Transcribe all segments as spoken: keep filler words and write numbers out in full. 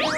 No.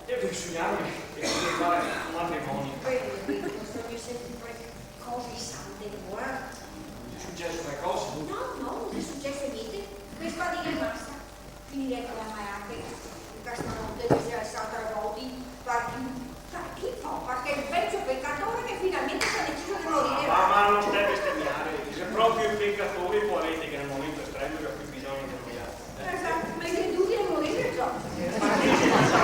E che sognarme che devo fare un matrimonio. Vedi, vedi, no sogno sempre cose sante, eh? Xe suceso qualcosa? No, no, no xe suceso gnente. Me sfadigo masa. Finirè co la malate, che stanote me xe alsà tre volte, parché, parché po, parché el vecio pecatore che finalmente el ga deciso de morire. Ma, ma no sta bestemare, xe proprio el pecatore, poareto, che nel momento estremo el ga più bisogno de noialtri. Esato, ma che dubio de morire, ciò. Ma chi se sa?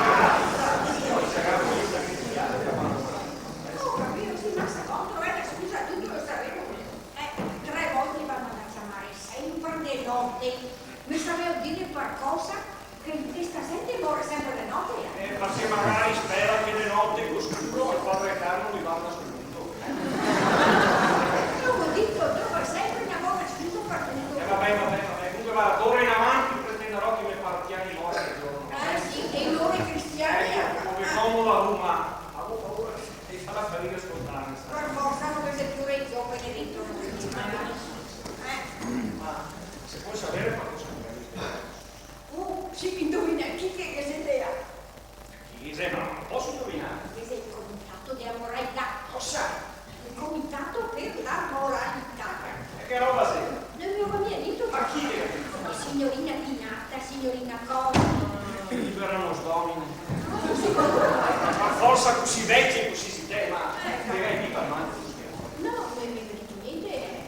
Chi se sa? No, capìo, sì, ma secondo me la scusa tuti la savemo. Eh, tre volte me ga mandà a ciamare, sempre de note. Me saveu dire qualcosa? Che sta zente more sempre de note, eh? Eh, ma se magari spera che de note, co scuro, el Padre Eterno li varda sul mondo. Eh, go dito, trova sempre na bona scusa par tuto. Eh, va ben, va ben, va ben. Comunque, va, d'ora in avanti pretendarò che i me parentiani mora de giorno. Eh, sì, e lori cristiani, eh, eh, come comoda a lu, ma go paura che i farà fadiga a scoltarme, sa. Par forsa, no, che xe pure i giovani, Benedito, no? Eh. Ma se pol savere par cosa me gavì sbaglià? Oh, sì, indovina chi che, che xe là? Chi xe? Ma no poso indovinare. Che xe el comitato dea moralità. Cosa? El comitato per la moralità. E che roba xe? No me lo ga mia dito. Ma chi che ga dito? La signorina Pinata, signorina cosa? Ah, i verano sdomini. Ah, sì. Ma forsa cusì veci e cusì zitè, ma... Eh, che gai dito al manco? No, no me ga dito gnente, eh.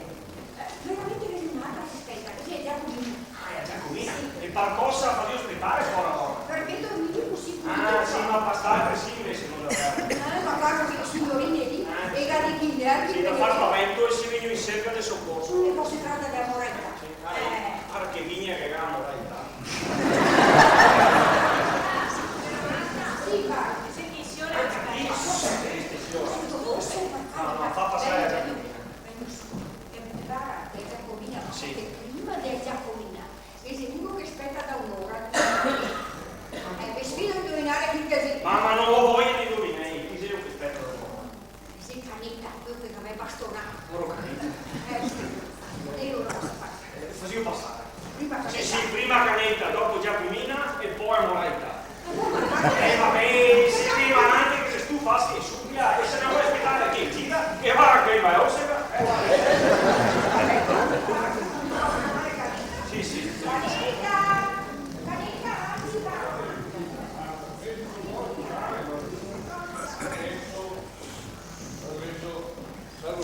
Eh, veramente che xe un'altra che speta, che xe Giacomina. Ah, xe Giacomina? Sì. E par cosa la fa spetare fora, fora? Parché dormìo cusì pulito. Ah, sì, ma par stare cusì invese no la fa. Eh, ma varda che signorine lì, eh, e ga de chi nervi. Sì, par far spavento e se vegno in serca de socorso. E po se trata de amoralità. Sì, ah, eh, varda che vigna che ga amoralità. Sì, varda. Sì, siora. Ah, sì, sì, siora. Sento voce, par carità. No, no, fa pasare la Giacomina. Vegnì su, e me va de Giacomina, sì, parché prima de Giacomina, ghe xe uno che speta da un'ora. Eh, ve sfido a indovinare chi che xe. Ma, ma no go voia de indovinare, chi xe che speta da un'ora? Ghe xe Caneta, queo che gavè bastonà. Poro Caneta. Eh, sì. E alora cosa fa? Eh, fasìo pasare. Prima Caneta. Sì, sì, prima Caneta, dopo Giacomina e po' la moralità. Eh, va ben, sì, sì, ma anca che se stufa, sì, subia, e se no vol spetare che gira, e varda che va, o se va, eh, va ben. Sì, sì.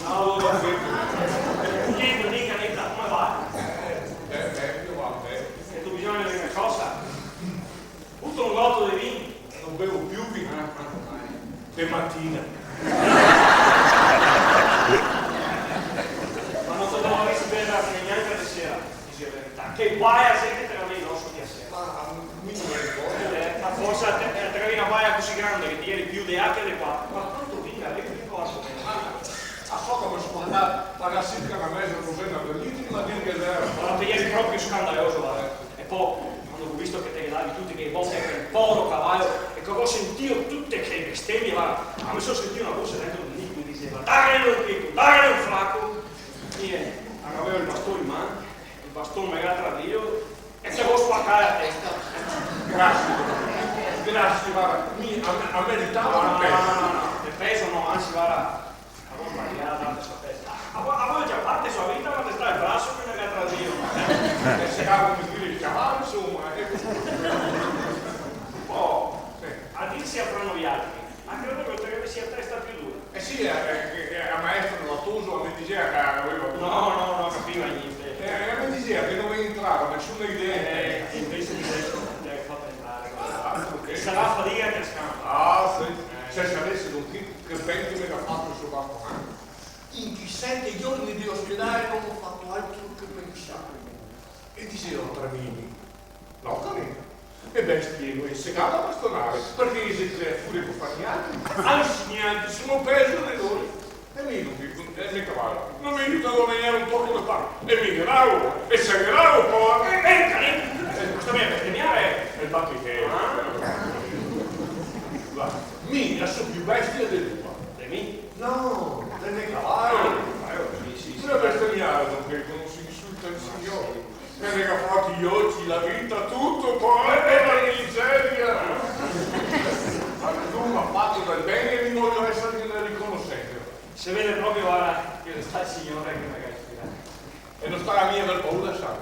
Alora, Pietro, diga, diga, come va? Eh, ben, va ben. Gheto bisogno de qualcosa? Buto un goto de vin? No bevo più vin. Ah, quanto mai? De matina. Te gavevi na baia cusì grande che te ieri più de là che de qua. Ma quanto vin gavevi de corpo? Ah, a so come so andà a pagà circa na meza dozena de litri, ma dir che l'era. Ma te ieri proprio scandaloso, varda. E po', quando go visto che te ghe davi tute che bote a quel povero cavalo e che go sentìo tute che bestemie, varda, ma me so sentìo na voce dentro de mi che me diseva: "Daghe un pito, daghe un flaco!" Mi, eh, gavevo el baston in man, el baston me ga tradìo, e te go spacà la testa. Grasie, grasie, varda, mi a, a meritavo de pezo. No, no, no, de pezo no, anzi, varda, a go sbalià, date sta testa. A vo-, a vojo ciaparte so a vita, ma te sta el braso che me ga tradìo. E se gavevo de dire el cavalo, insoma, eh. Oh, sì. A dirse fra noialtri, ma credevo che te gavesi a testa più dura. Eh sì, eh, eh, eh, a maestra no la toso, a me diseva che gaveva... No, no, no capiva gnente. Eh, a me diseva che no me entrava nesuna idea. Eh, e invese mi deso te ga fato entrare, varda. Ah, parché? Sarà fadiga che scampa. Ah, sì. Eh. Se savese, don Tito, che ben che me ga fato el so baston. In chi sete giorni de ospedale no go fato altro che pensare. E diseva tra mi e mi: "No, Caneta, e bestie no se ga da bastonare, parché xe creature che fa gnente, anzi gnente, sono pezo de lori." E mi no, e me cavalo, no me aiuta a guadagnare un toco de pan. E mi ghe dago, e se ghe dago, po', eh, eh, Caneta, eh, sta ben bestemiare, eh. E infati che... Ah. Varda, mi no so più bestia de tua. De mi? No, de me cavalo. Ah, cavalo, sì, sì, sì. Pure bestemiare, parché no se insulta el Signor. Me ga fato i oci, la vita, tuto, po', eh, la miseria. Ma lu me ga fato del ben e mi vojo esarghene riconosente. Se vede proprio, varda, che xe stà el Signor che me ga ispirà. E no sta mia aver paura, sa,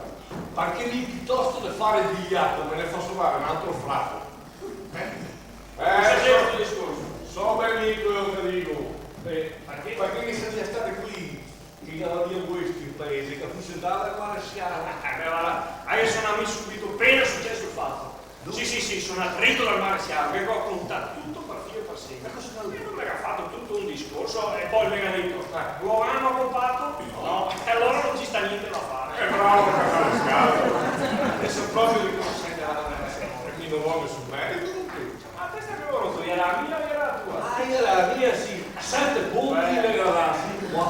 parché mi, pitosto de fare el vigliaco, me ne faso dare un altro flaco. Eh? Eh, cosa xe so, sto discorso? So ben mi quelo che digo. Eh, parché? Parché ghe saria stà quei che gaveva vosto el paese, che fuse ndà dal maresiaro. Eh, beh, varda, deso no me ga subito pena suceso el fato. Sì, sì, sì, so ndà drito dal maresiaro, che go contà tuto par filo e par segno. Ma cosa ga dito? E lu me ga fato tuto un discorso e po' el me ga dito: "Eh, lo gavemo copà?" "No." "E alora no ghe sta gnente da fare." Eh, bravo, che marescialo. Deso proprio riconosente la... E mi no go nesun merito, no credo. Ma questa che lora, iera la mia o iera la tua? Ah, iera la mia, sì. Sete punti, eh, me ga dà, sì, qua.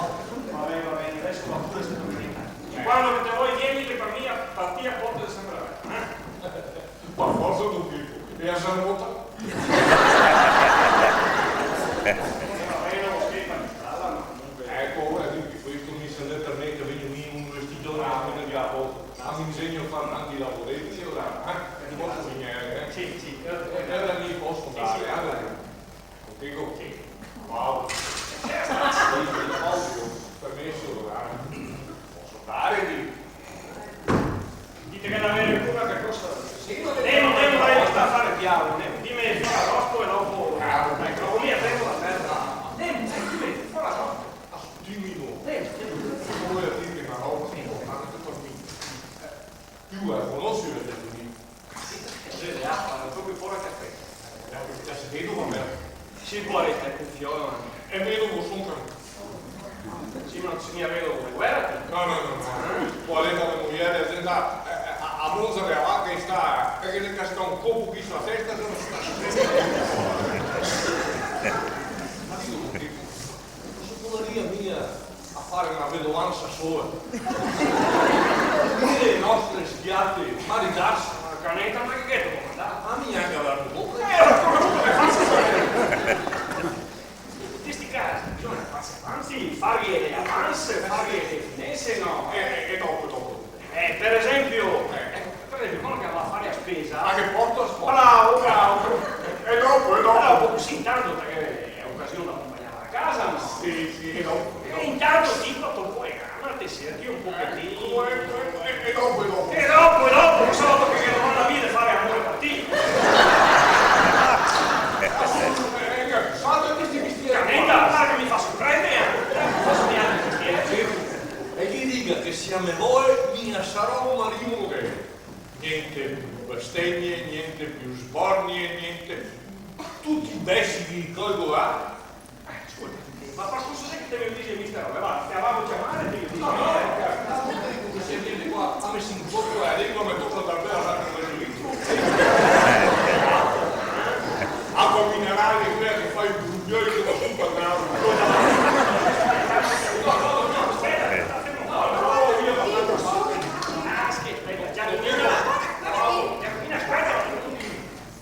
Va ben, va ben, deso va pure sta domenica. Quando che te vol, vien che par mi, par ti a porta xe senpre verta, eh? Par forsa, don Pipo. E a zarota? Eh, va ben, no, sì, par strada, ma comunque... Eco, alora, dir questo, mi se ndè par me che vegno mi un de sti giorni a me de la porta. Ma me insegno a far anca i lavoretti, alora, eh? Che te poso insegnare, eh? Sì, sì, certo. E alora mi poso ndare, eh? Sì, sì. Digo, sì. Wow. Sì, sì, ovio, permeso, alora. Poso ndare, digo. Dite che l'avete ancora qualcosa? Sì, ma... Ndemo, ndemo, dai, basta fare diavolo, ndemo. Prima fora rosto e dopo... Ah, eco, mi la prendo da terra. Ndemo, ndemo, fora rosto. Ah, dimmi, no. Ndemo, ndemo. Vojo dirte na roba inportante par mi. Ti la conosi la Giacomina? Sì, sì, sì, la fa, proprio fora cafè. Eh, che se vedo, va ben. Sì, po' resta el confiolo, ma... E vedo che son... Sì, ma no te si mia vedovo de guera, ti? No, no, no, no. Qual xe la mujere, xe ndà, eh, eh, a, a Monza de la Vaca in sta, e ghe ne casca un colpo chi su la testa, se no sta. Ma digo, che cosa podaria mia a fare na vedovansa sola? Dire le nostre schiate, maridarse. Ma Caneta, ma che te vol, dai? Ma mi anca aver bocca. Eh, ma come te fasi a saver? In sti casi bisogna farse avanti, farghe le avance, farghe le finese, no? Eh, eh, e dopo, dopo? Eh, par esenpio, eh, eco, par esenpio, quando che va a fare la spesa... Ma che porto a scola? Bravo, bravo. E dopo, e dopo? E dopo, cusì intanto te ghe ocasion de conpagnar a casa, no? Sì, sì, e dopo, e dopo? E intanto ti, co la to polegana, te serchi un pochetin. Eco, eco, eco, e, e dopo, e dopo? E dopo, e dopo, che so che te ghe domandi a mi de fare l'amore par ti. Ma scusa, eh, eh, salta questi mestieri qua. Caneta, varda che me faso prendare, eh. Me faso prendare, eh. E ghe diga che se la me vol, mi la sarò un marìo modelo. Gnente più bestemie, gnente più sbornie, gnente più. Tuti i besi che i colgo là. Eh, scolta, ma par cosa xe che te me disi mi sta roba? Va, te la vago a ciamare, te ghe disi. No, no, eh, no, no, che se vien qua, a me se incopa la lengua, me toca ndar ben a fare un bel giudizio. Anche quella che fa i brugnoli con la zuppa, bravo.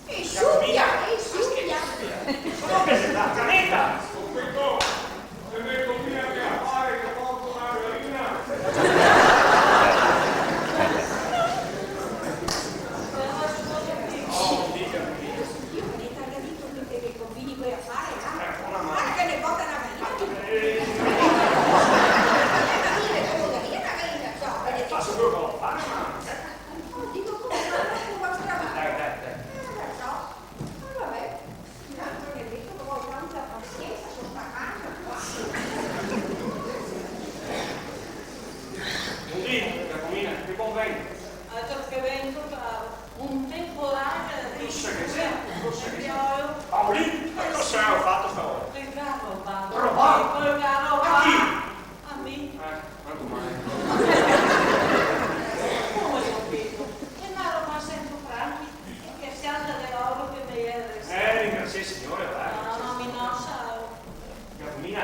E sciuppia, e sciuppia. Come che se fa? Caneta! Subito! Se metto via che affare che porto una gallina! Io non te ga dito che te me combini quel affare, eh? Eh, buona mano. Guarda che ne porta una gallina, tu. Eh. Eh, ma dime, tu, una gallina, ciò, benedetto. Faccio quello che ho da fare, ma, eh. No, dico come, no, no, come va a stramare. Dai, dai, dai. Eh, lo so. Ma vabbè, un altro ne vedo che vuol tanta pazienza, sto staccando qua. Così, Giacomina, che bon vento. Altro che vento, caro. Un temporale di... Cosa che c'è? Cosa che c'è? Paolin, ma cosa hai fatto stavolta? Quel caro, babbo. Roba? Quel caro, ma chi? A mi. Eh, quanto mai? Come lo vedo? E m'ha robà sento franchi, e che santa de oro che me iera restà. Eh, ringrazià el Signore, dai. No, no, mi no sa. Giacomina,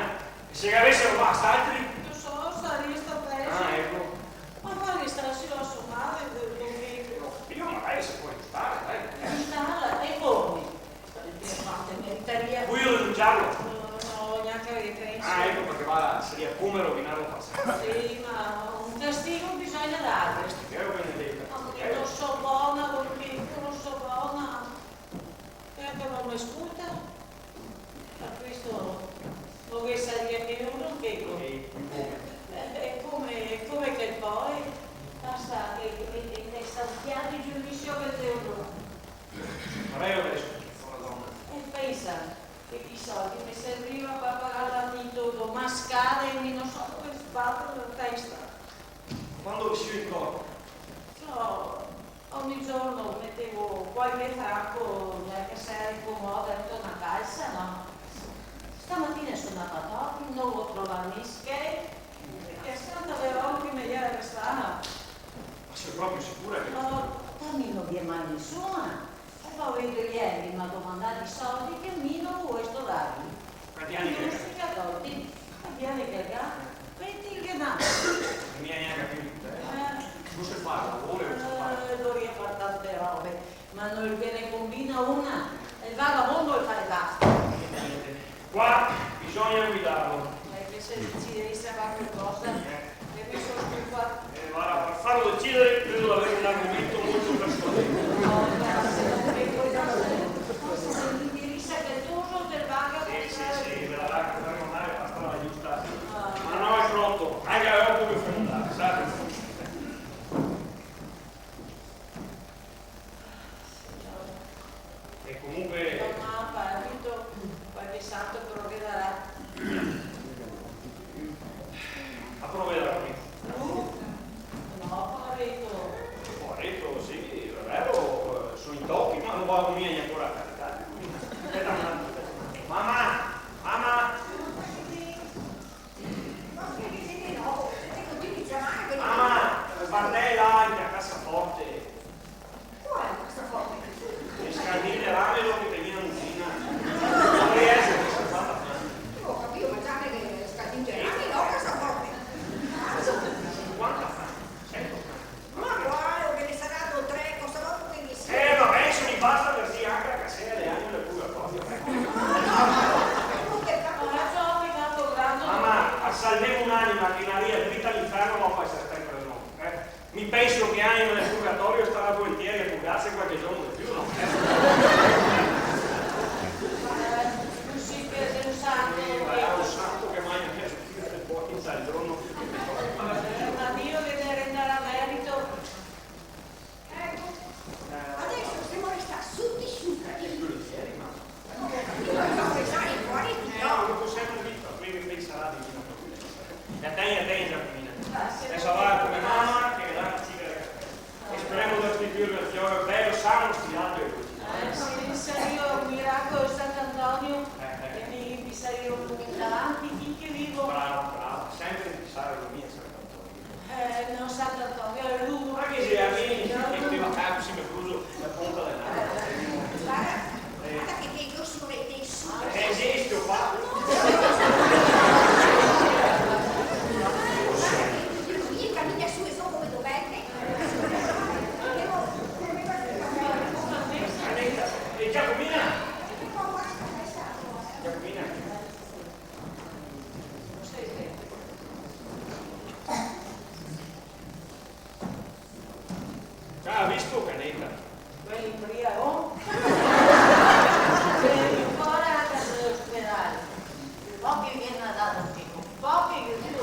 e se gavese robà st'altri? Lo so, sarìa stà pezo. Ah, eco. Ma faghe stare a so mare, don Pepe. Io magari se può aiutare, dai. Aiutare? E come? Perché quante meritaria? Vuto rinunciarlo? No, no, gnanca che penso. Ah, eco, perché va, saria come rovinarlo par sempre. Sì, ma un castigo bisogna darghe. Che è benedetta. Ma mi no so bona, don Pepe, no so bona. E anca no me scolta. A questo no ghe saria che uno che... Sì, come? Eh, eh, come, come che poi pasa e, e, e, e sta un pianto de giudizio che te lo... Ma lei lo vede schifo, la donna. E pensa che i soldi me serviva par pagar l'afito, do mascare e mi no so dove sbater la testa. Quando ve sio intorno? Ciò, ogni giorno metevo qualche franco nel caserio, comodo, dentro na calsa, no? Stamatina so ndà a Patopoli, no go trovà né i schei, che santa de oro che me iera restà. Ma sei proprio sicura che... No, da mi no vien mai nisuna. E po' vedo ieri, m'ha domandà i soldi che mi no go vuesto darghe. Quanti ani che ga? Giusto che ga tolti. Quanti ani che ga? Venti che ga. No i me ga gnanca più dito, eh. Eh. Cosa fa, lavora o cosa fa? Eh, dovaria far tante robe, ma no ghe ne combina una. El vagabondo el fa e basta. Qua bisogna guidarlo. Eh, che se deciderisse a far qualcosa, eh, che mi so qua. Eh, guarda, per farlo decidere credo di avere un argomento molto persuasivo. No, grazie, non mi voglio, forse se mi dirisse che tu non te vaga. Sì, sì, sì, ve la vago, faremo andare per la strada giusta. Ah. Ma no, è pronto, anche a voi come fare andare, sa? Signore. E comunque... Mamma, aiuto, qualche santo provvederà. Ma provvederà qui? Uh, no, poveretto. Poveretto, sì, è vero, eh, Io su e te su. Eh, sì, sto qua. Lui camina su e zo come dov'è, eh? Aneta, e Giacomina? Giacomina. Ah, visto, Caneta? Quel imbriago? Che ancora a casa de l'ospedale. Pochi che ne ha dato un fico, pochi che più.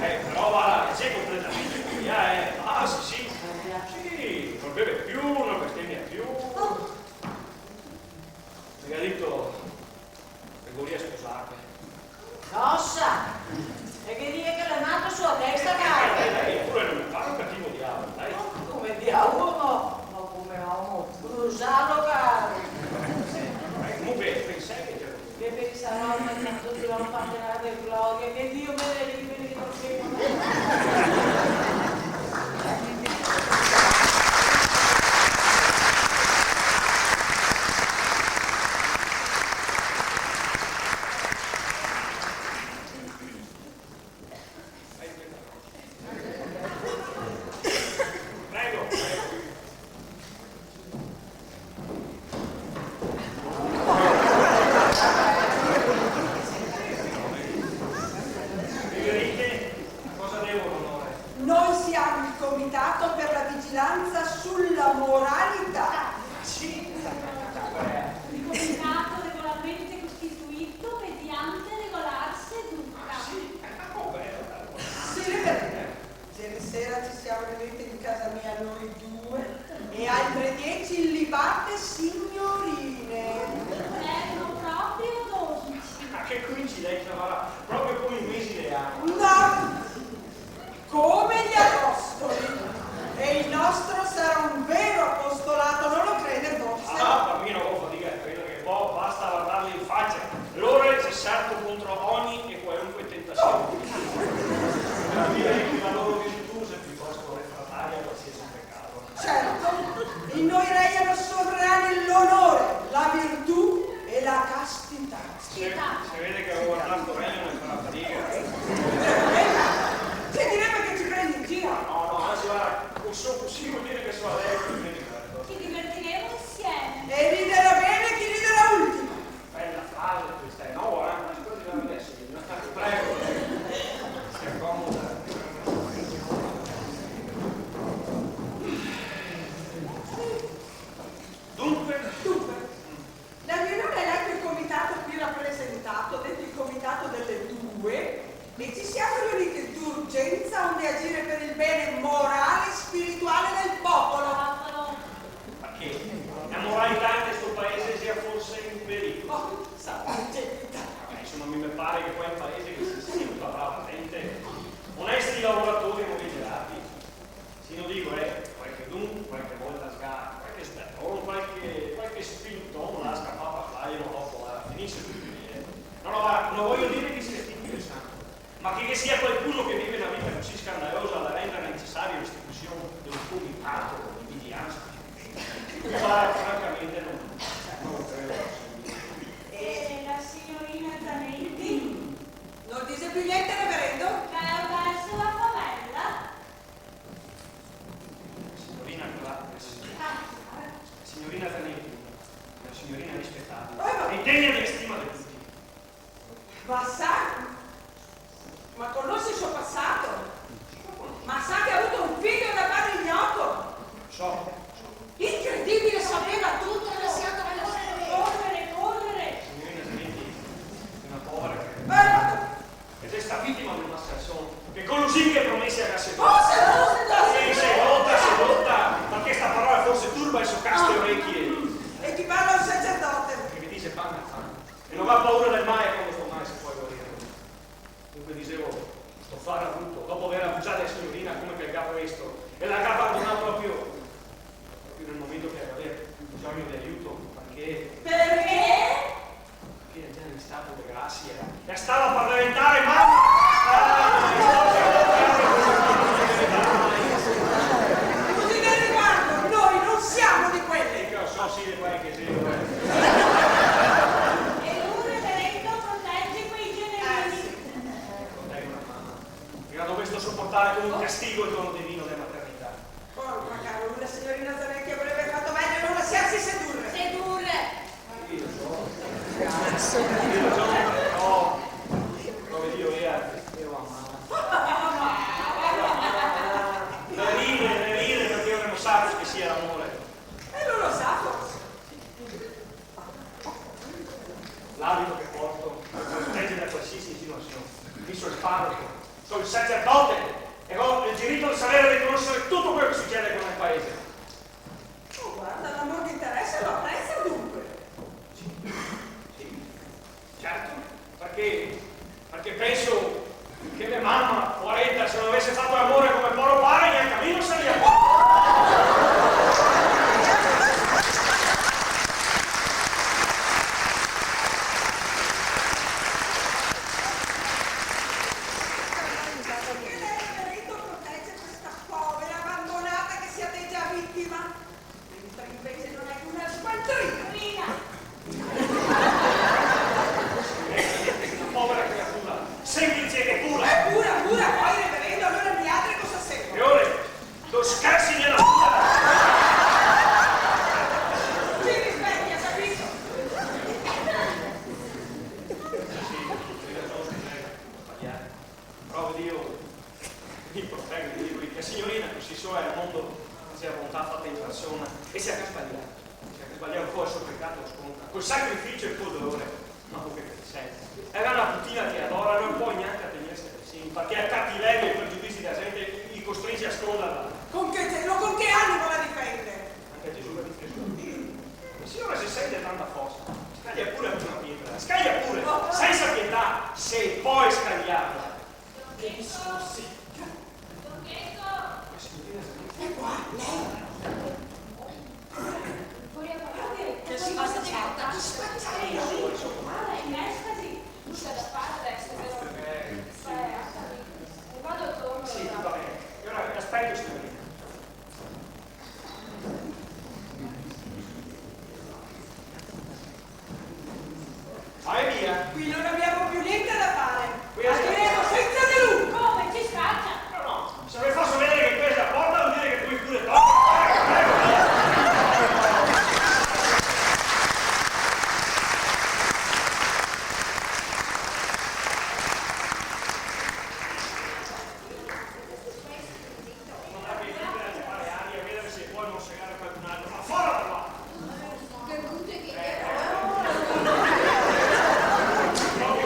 Eh, però guarda, che sei completamente cambiata, eh. Ah, sì, sì. Cambiata. Sì, non beve più, non bestemmia più. Oh. Me ga dito che voria sposarme. Cosa? E che dì che l'è nato su la testa, caro? Eh, dai, dai, pure lui, fa un cattivo diavolo, dai. Ma come diavolo, no? Ma come omo, bruciato, caro. Eh, comunque, pensai che... Che pensarò, ma tanto ti lo fa tirare, Gloria, che Dio me ne liberi, che non... Prego, prego. Riverite, a cosa devo l'onore? Noi siamo il Comitato per la Vigilanza sulla Moralità. Sì, il Comitato regolarmente costituito mediante regolar seduta. Ah, sì? Ah, oh, bello, bello. Sì, è vero. Ieri sera ci siamo riuniti in casa mia noi due e altre dieci illibate signorine. Erano proprio dodici. Ma che coincidenza, guarda, proprio come i mesi dell'anno. No! Come gli apostoli. E il nostro sarà un vero apostolato, non lo crede forse? Ah, ma mi no go fadiga a crederghe, po basta vardarli in facia. Lore xe serto contro ogni e qualunque tentasion. Capirei che la loro virtù xe piutosto refrataria a qualsiasi pecato. Certo, in noi regnano sovrani l'onore, la virtù e la castità. Se, se vede che go guardà sto regno nel far la fadiga. Che direbbe che ci prendi in giro? No, no, anzi, guarda, o so cusì, vol dire che so alegro e ben diverto. Ci divertiremo insieme. E riderà bene chi riderà ultimo. Bella frase questa, eh? No, guarda, quasi, quasi la adesso. Prego. Si accomoda. Dunque? Dunque, la riunione ha eletto il comitato qui rappresentato, detto il comitato delle due, e ci siamo riuniti d'urgenza onde agire per il bene morale e spirituale del popolo. Ma che? La moralità in questo paese sia forse in pericolo? Oh, sa, Angelica. Vabbè, insomma, mi, mi pare che qua in paese che si senta brava gente, onesti lavoratori, non esagerati. Sì, no digo, eh, qualchedun, qualche volta sgarra, qualche sberlon, qualche, qualche spinton, la scapà par farglielo dopo, eh, finise tuto lì, eh. No, no, guarda, no vojo dire che sia stupito e santo, ma che ghe sia qualcuno che vive na vita cusì scandalosa da rendere necesaria l'istitusion de un comitato de vigilanza. Guarda, francamente no, no lo credo. E la signorina Zanetti? Non dice più niente, reverendo? Che ha perso la favela? Signorina Cla-, signorina Zanetti, una signorina rispettabile e degna della stima di tutti. Ma sa, ma conosce il suo passato? Ma sa che ha avuto un figlio da padre ignoto? So, so. Incredibile, sapeva tutto, lasciato correre, correre, correre. Signorina Zanetti, una povera che... Eh, ma E xe sta vitima de un mascalzon che co lusinghe e promese la ga sedoto. Cosa? Cosa? Sì, sedoto, sedoto, parché sta parola forse turba e socà ste oreche. E ti parla un sacerdote. Che me dixe: "Pan, pan." E no ga paura del mal, quando sto mal se pol guarire. Dunque, disevo, sto farabuto, dopo aver brucià la signorina come che la ga previsto, e la ga bandonà proprio Proprio nel momento che la gaveva più bisogno de aiuto, parché... Parché? Parché la gera in stato de grasia. La stava par deventare mama! Così del riguardo, noi non siamo di quelli! Eh, lo so, sì, de quei che sì, eh. Castigo el dono divino dela maternità. Porca carula, signorina Zanetti, avrebbe fatto meglio a non lasciarsi sedurre. Sedurre! Io so. Io so, però, come Dio, io, io amavo. Le ride, le ride, perché io non so che sia l'amore. E non lo sa, forse. L'abito che porto lo protege da qualsiasi insinuazione. Mi sono il parroco, sono il sacerdote e ho il diritto di sapere e di conoscere tutto quello che succede qua nel paese. Oh, guarda, l'amor che interessa lo apprezza dunque. Sì, sì, certo, perché, perché penso che me mama, poareta, se no avese fato l'amore come poro pare, gnanca mi no saria qua. Che lei, reverendo, protegge questa povera abbandonata che si atteggia vittima, mentre invece non è che una sgualtrina. Rina! Una povera creatura, semplice e pura. È pura, pura, poi, reverendo, allora nialtri cosa semo? E ora, do scherzi nela pura! Ci rispecchia, capito? Sì, sì, sì, la so, prego, sbagliare. Però Dio mi protegga, digo, che signorina cusì sola al mondo, se la bontà fata in persona, e se la ga sbalià, se la ga sbalià, un po' el so pecato lo sconta, col sacrificio e col dolore, ma co che pensa. Era una putina che adora, no pol gnanca tegnerse per sé, perché la cativeria e i pregiudizi dela gente i costringe a scondarla. Con che zelo, con che animo la difende? Anca Gesù l'ha difeso. Ma siora, se sente tanta forsa, scaglia pure la prima pietra, scaglia pure, sensa pietà, se pol scagliarla. Che discorsi! È qua, lei! Che sfacciata, che sfacciata! Guarda, in estasi! Nulla da fare adesso, vero? Eh, sì. Beh, vado attorno, sì, va bene. E ora aspetto, signorina. Vai via. Qui non abbiamo più niente da fare. Qui abbiamo senza di lui. Come? Ci scaccia? No, no. Se ve faso vedare che questa xe la porta, vol dire che voi pure toca. Prego, prego. Non abbia libera di fare aria, vedere se può morsegare qualcun altro, ma fora da qua! Che brutte che... Eh, eh. No,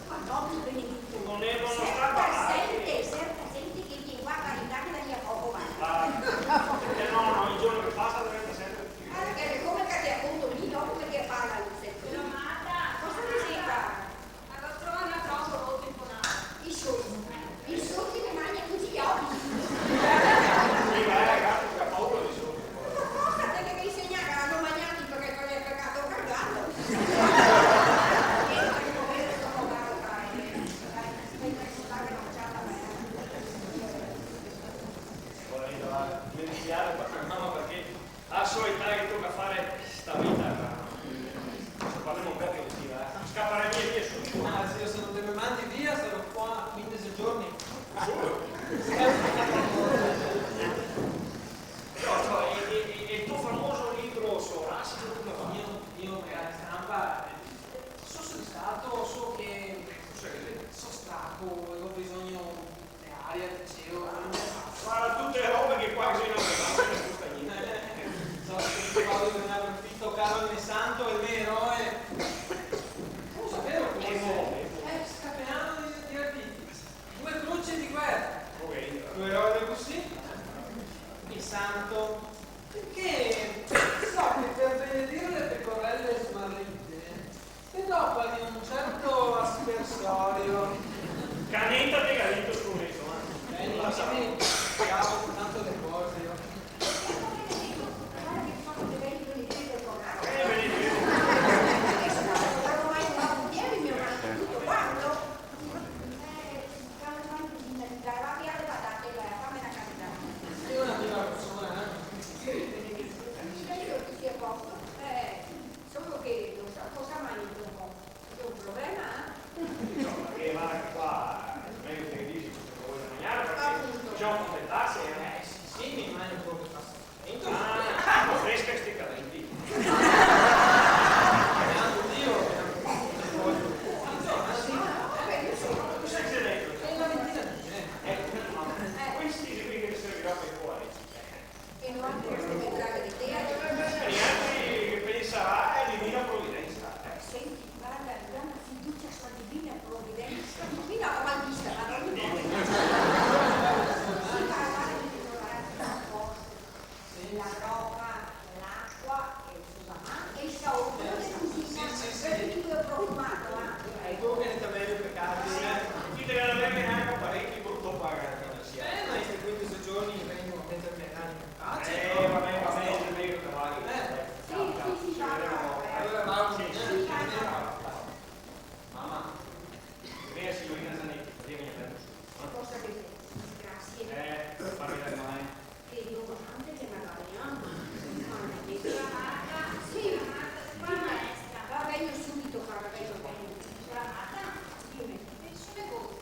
Ma no, benedito. No, no, no sta parlare. Serta gente, serta gente che vien qua a carità che la via poco va. Ah, eh, no, no, el giorno che pasa diventa sempre più. Guarda che come che te conto mi, dopo perché parla, senti. Siora Marta, cosa mi si fa? Alora, trova un altro auto roto inconà. I soldi, i soldi me magna tuti i oci. Sì, ma, eh, ragazzi, che paura di soldi. Ma cosa te devi insegnare a non magnarli perché quel è il peccato cargado? Ora, ora, me dispiace per tua mama perché a so età che toca fare sta vita, parlemo un po' che tira, eh. Scaparè via, via subito. Ah, zio, se no te me mandi via, sarò qua quindese giorni. Solo? No, no, e, e, e, e el to famoso libro su Orazio, come va? Mio, mio, magari stampa, eh, so soddisfato, so che, so staco, e go bisogno de aria, de cielo, no me fa. Guarda, tute robe che qua bisogna fare, no me gusta gnente. So che qua bisogna fare un fito caro al me santo, al me eroe. Cosa vero questo? Eh, scapeano di, di artifici. Due croci di guerra. Due eroe de cusì. Il santo. Perché so che per benedire le pecorelle smarrite se dopa di un certo aspersorio. Caneta de galito scommeto, eh. Bene, bene. Bravo, tanto deposito. Eh, benedetto. Dai, va via le patate, dai, fammi una carità. Sì, benedetto. Sì, benedetto. Sì, benedetto, tutti a posto. Eh, solo che non so cosa mai dopo. C'è un problema, eh? No, perché guarda che qua è meglio che dici cosa che vuoi mangiare, perché appunto, bisogna contentarsi, eh. Eh, sì, sì, mi immagino quello che passa. Ah, fresca e stecca dentro. Beato Dio. Insomma, sì. Cosa che si è detto? È una ventina di lire. Eh, ma questi qui che servirà per fuori. E no anche questo che traga di te, eh? Eh, niente, che pensa, eh, divina provvidenza. Senti, guarda, la mia fiducia sulla divina provvidenza. Mi no la go mai vista, ma no me importa. Sì, ma guarda, mi devo lavorare tutte a posto. Sì. La roba, l'acqua, e el sugamà, e el saor, quelo de cusina, sì, sì, sì, quel che ti go profumato, eh. E tu che ne te vedi i pecati, eh? Ti te ne vedi anche parenti, brutto pagare, sì. Eh, ma in sti quindese giorni vengo a metermi l'anima in pace, no? Eh, va ben, va ben, xe mejo che vadi. Eh. Sì, sì, sì, va, va, va. Alora vao, sì, sì, va, va. Mama, vien, signorina Zanetti, vien, vien, vien. Cosa che xe? Grazie. Eh, parla male. Che domande che me ga dà. Sì, sì, va, vegngo subito, cara, vegngo, vegngo. Siora Marta, dime, penso che voi.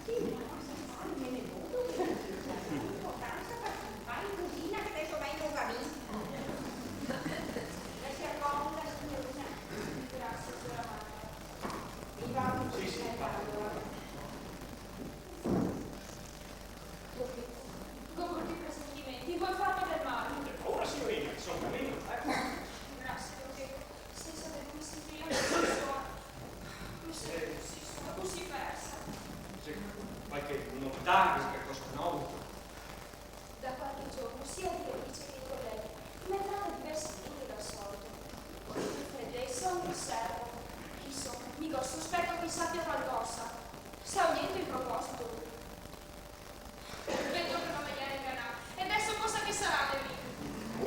Sì, ma cosa fai? Me ne vado, che l'importanza per fare in cusina che adesso vengo in famiglia. La si accomoda, signorina. Grazie, siora Marta. Sì, sì, va. Go bruti presentimenti, vol farme del male. No ghe xe paura, signorina, che son qua mi, eh. Grazie, Roberto. Sensa de lu me sentiria cusì sola. Me sento cusì sola, cusì persa. Sì, qualche novità, qualche cosa novo? Da qualche giorno, sia direttrice che i colleghi mi trattano diversamente dal solito. Con una freddezza, un riservo. Insomma, mi go el sospetto che i sapia qualcosa. Sa gnente in proposito. Vedo che no me gera inganà. E deso cosa che sarà de mi?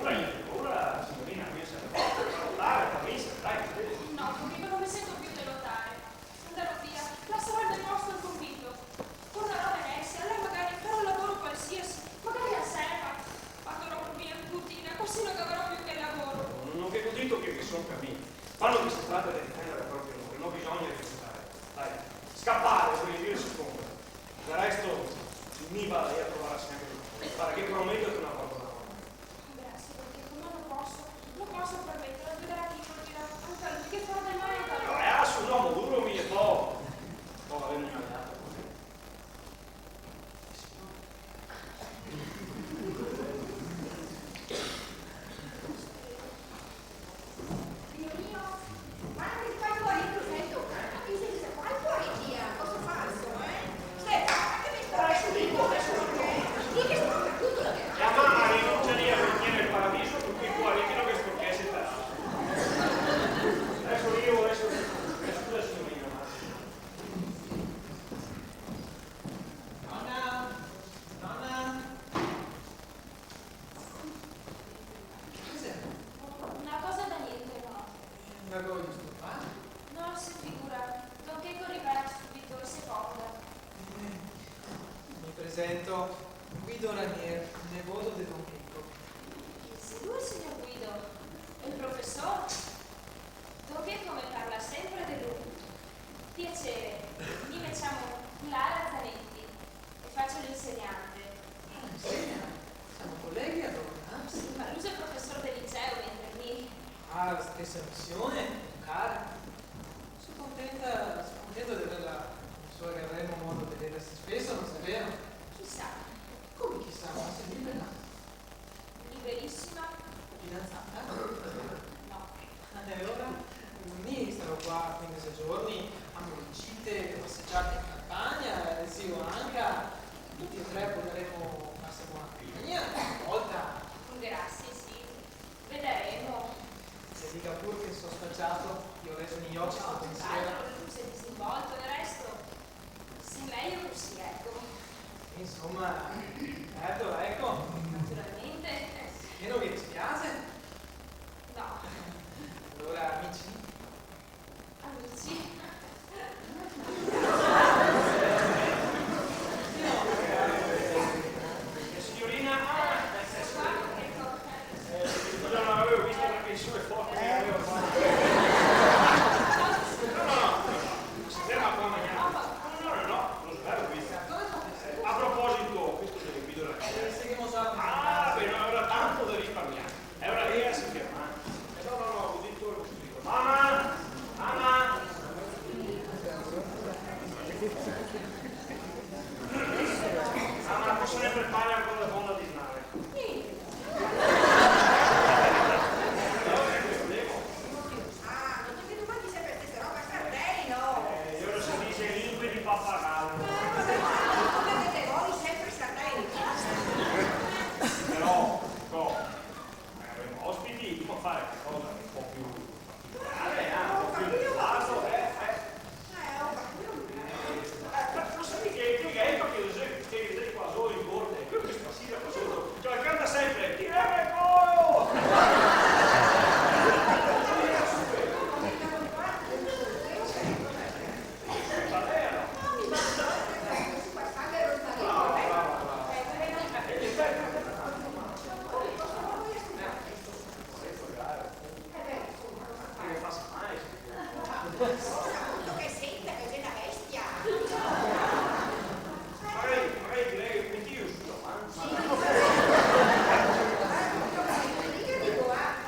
Ora, ora, signorina, mi se ne va a lottare, a misa, dai, dai. No, Enrico, no me sento più de lottare. Andarò via, lasarò el me posto al convento. Tornarò a Venezia, là magari farò un lavoro qualsiasi, magari la serva. Partirò via in cutina, cusì no gavarò più che lavoro. No ghe go dito che, che son camin. Quando che se trata de difendere el proprio onore, no bisogna esitare. Dai, scapare vol dire socomere. Del resto, mi vado a trovarla sempre. Varda, ghe prometo che no la porto da fora. Grazie, perché come no poso, no poso permeterlo, vedarà che colpirà anca lui, che farà del male anca lui. No, eh, su un omo duro, mi, e po', po' gavemo un aleato cusì. Dio mio, guarda che Vergogno sto qua? No se figura, don Checo rivarà subito, se comoda. Eh, me presento, Guido Ranier, nevodo de don Checo. Chi xe lu, sior Guido? El profesor? Don Checo me parla senpre de lu. Piaser, mi me ciamo Clara Zanetti e faso l'insegnante. Ah, insegna? Semo coleghi alora, eh? Sì, ma lu xe profesor de liceo, mentre mi... Ah, la stesa mision, cara. Son contenta, son contenta de averla, so che gavaremo modo de vederse speso, no xe vero? Chisà. Come chisà? Ma xe libera? Liberisima. Fidanzata? No. E ora? Mi starò qua quindese giorni, a Molicite, pasegiate in campagna, el zio anca, tuti e tre podaremo farse bona compagnia, na volta. Grasie, sì. Vedaremo. Se diga pur che so spaciato, mi go reso i oci sto pensiero. No, tutt'altro, lu se xe disinvolto, del resto, xe mejo cusì, eco. Insoma, certo, eco. Naturalmente. E no ve dispiase? No. Alora, amici? Amici. Signorina, ah, eh, scusa, no l'avevo vista parché el sole xe forte, no l'avevo fato. No, no, no, no, no, se ferma qua a magnar. No, no, no, no, no l'avevo vista. A proposito, questo xe el video dela... Eh, seguimo già. Ah, ben, alora tanto de risparmiar. E alora lì, eh, se ferma. Eh, no, no, no, cusì torno subito. Mama! Mama! Mama, cosa ne prepari ancora de bon da disnare? Niente. E alora che problema? Ah, no te vedo mai senpre la stesa roba, sardeli, no? Eh, lora se dise lingue de papagalo. Eh, vabè, ma come che te vol, senpre sardeli. Però, no. Eh, avremo ospiti, si pol fare qualcosa un po' più particolare, eh, un po' più elevato, eh, eh. Eh, ho capito. Eh, ma lo sai che, che gh'è, parché lo sai che, che qua solo in corte, quel che spasira qua sotto, cioè, canta sempre, "Ti reggo!"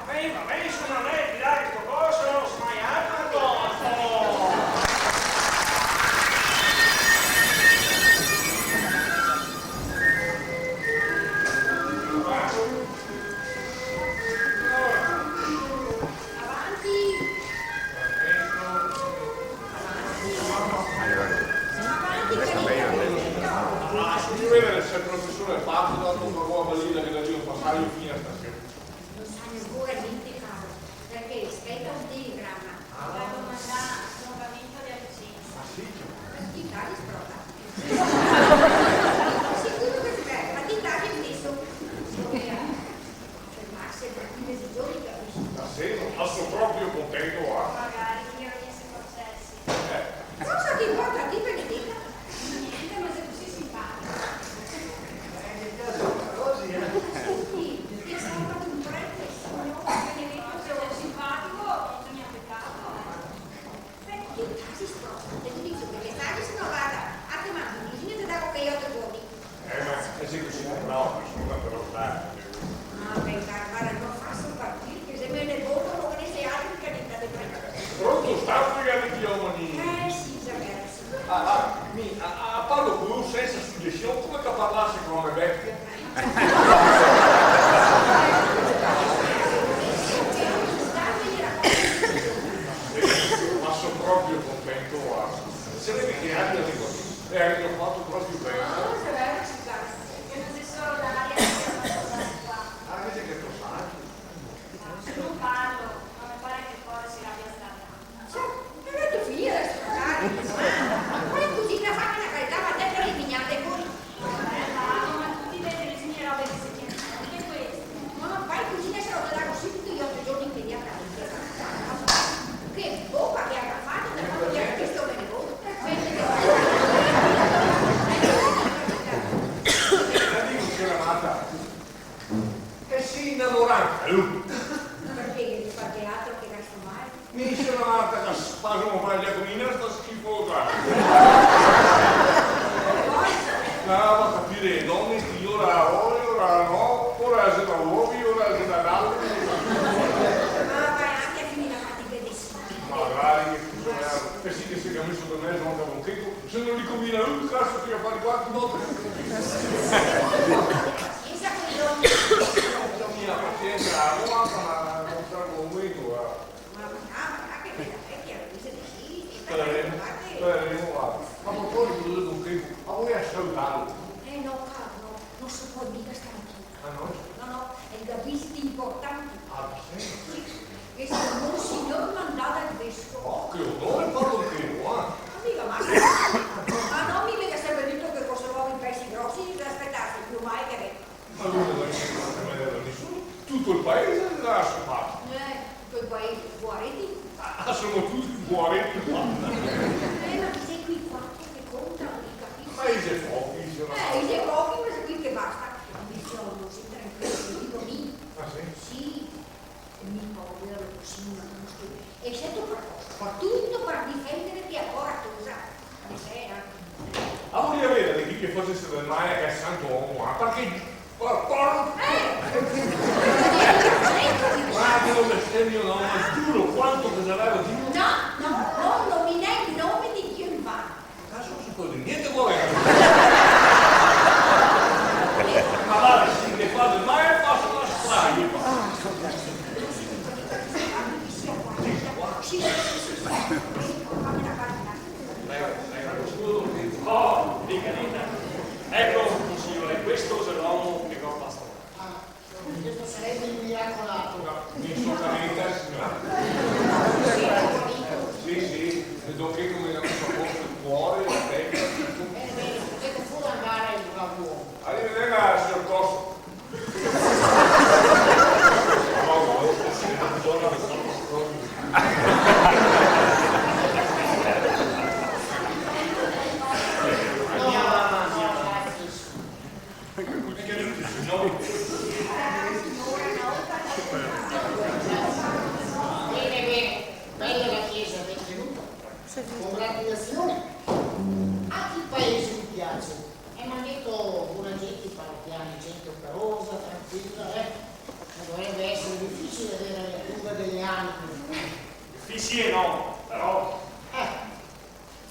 Vabbè, vabbè, insoma, no xe tirare sto coso, no xe mai altro, no. Avanti! Ah, se vojo vedar se el profesor xe pazzo, dato che la roba lì la ghe la devo pasar fin stasera. No sa ancora gnente, caro, parché speta un telegrama. Ah. Ga domandà el rinnovamento dela licensa. Ah, sì? Ma ti te si sprota? Sicuro che xe vero, ma ti te si meso? Fermarse par quindese giorni, capiso? Ma sì, ma so proprio contento, va. Magari, mi ero mia se facesi. Eh. Cosa te inporta a ti, benedeta? Gnente, ma xe cusì sinpatico. Eh, mi piaxe ancora cusì, eh. Senti, ti ga salvà un prete, signor, benedeto, che xe sinpatico, no xe mia pecato, eh. Beh, ti te si sprota, te digo che te si, se no, varda, a te mando in Udine, te dago quei oto giorni. Eh, ma xe cusì, no, insoma, però, dai. Ah, ben, cara, varda, no faso partir, che se me ne vado, no ghe ne xe altri che ne sta de prima. Pronto, sta fregando i omeni? Eh, sì, xe vero, sì. Ah, ah, mi, a, a parlo co lu sensa sugesion, come che a parlase co la me vecia. Ma so proprio contento, va. Se vede che aria de cusì, e aria fato proprio ben. No, xe vero, xe vero. Che no xe solo l'aria che gavemo trovà qua. Ah, invese che cosa anca? No, se no parlo, ma me pare che el core se gabia stacà. Sì, e deso finìa de sfrutar. Ma qua in cusina fame na caldà, ma te te le pignate, poi. Eh, va, ma tuti i mesi bisogna robe che se piaxe, anca questo. No, no, qua in cusina se lo te dago subito i oto giorni immediatamente. Finisce na volta che spasimo par la Giacomina, sta schifosa. Ah, va a capire, le done, che ora la vol, ora no, ora se la vuol, ora se la dà. Ma va anche a finire a far vedere. Magari che cosa è, eh sì che se ga meso de meso anca Don Checo, se no li convien a lu, caso, che a far quatro volte. Senza quei doni. Mia pazienza, no, ma no sta come tu, eh. Ma, ma, ma, che bela vecia, Luisa De Filippi, che bela... Speremo, speremo, varda. Ma a proposito de Don Checo, ma vol salutarlo? Eh, no, caro, no, no se pol mica star in chiesa. Ah, no? No, no, el ga visite inportanti. Ah, sì? Sì, che xe el monsignor mandà dal vescovo. Oh, che onore par Don Checo, eh? Ma mica masa. Ma no, mi mica xe vegnù che co sto omo i pesi grosi, i ga da spetarse pì o meno che... Ma no, no, no, no, no, nesuni. Tuto el paese el ga da sopar. Eh, tuto el paese, poareti. Ah, semo tuti poareti qua. Eh, ma chi xe quei quatro che conta, no capisi? Ma i xe pochi, siora. Eh, i xe pochi, ma xe quei che basta. Invese no, stai tranquilo, te digo mi. Ah, sì? Sì. Mi povero, cusì ingiusto. E sito preposto, par tuto, par difenderti a cora tosa. Cusì, eh? Ah, voria vedere chi che fasese del male a quel santo omo, ah, parché, por-, por-... Eh! Ma che no bestemmio, no, ma giuro, quanto che sarà, giuro. No, no, no, no nominè el nome de Dio in vano. Caso no se pol dir gnente, povero. Ma varda, sì, che fa del male, fa la strage. Sì, sì, sì, sì, sì. Prego, prego. Oh, dica, dica. Eco, signore, questo xe l'omo che go pasà. Questo sarebbe il miracolato. No, mi so capito, signora. Sì, sì, e dopo che come la messo a posto il cuore, la testa, tutto. Eh, bene, potete pure andare, bravo uomo. Arrivederla, signor Corso. Bene, bene, bella la chiesa, ben tenuta. Congratulazioni. Anche il paese mi piace. E m'han dito, bona gente, parochiani, gente operosa, tranquilla, eh. Ma dovrebbe essere difficile avere la cura delle anime. Difficile no, però... Eh.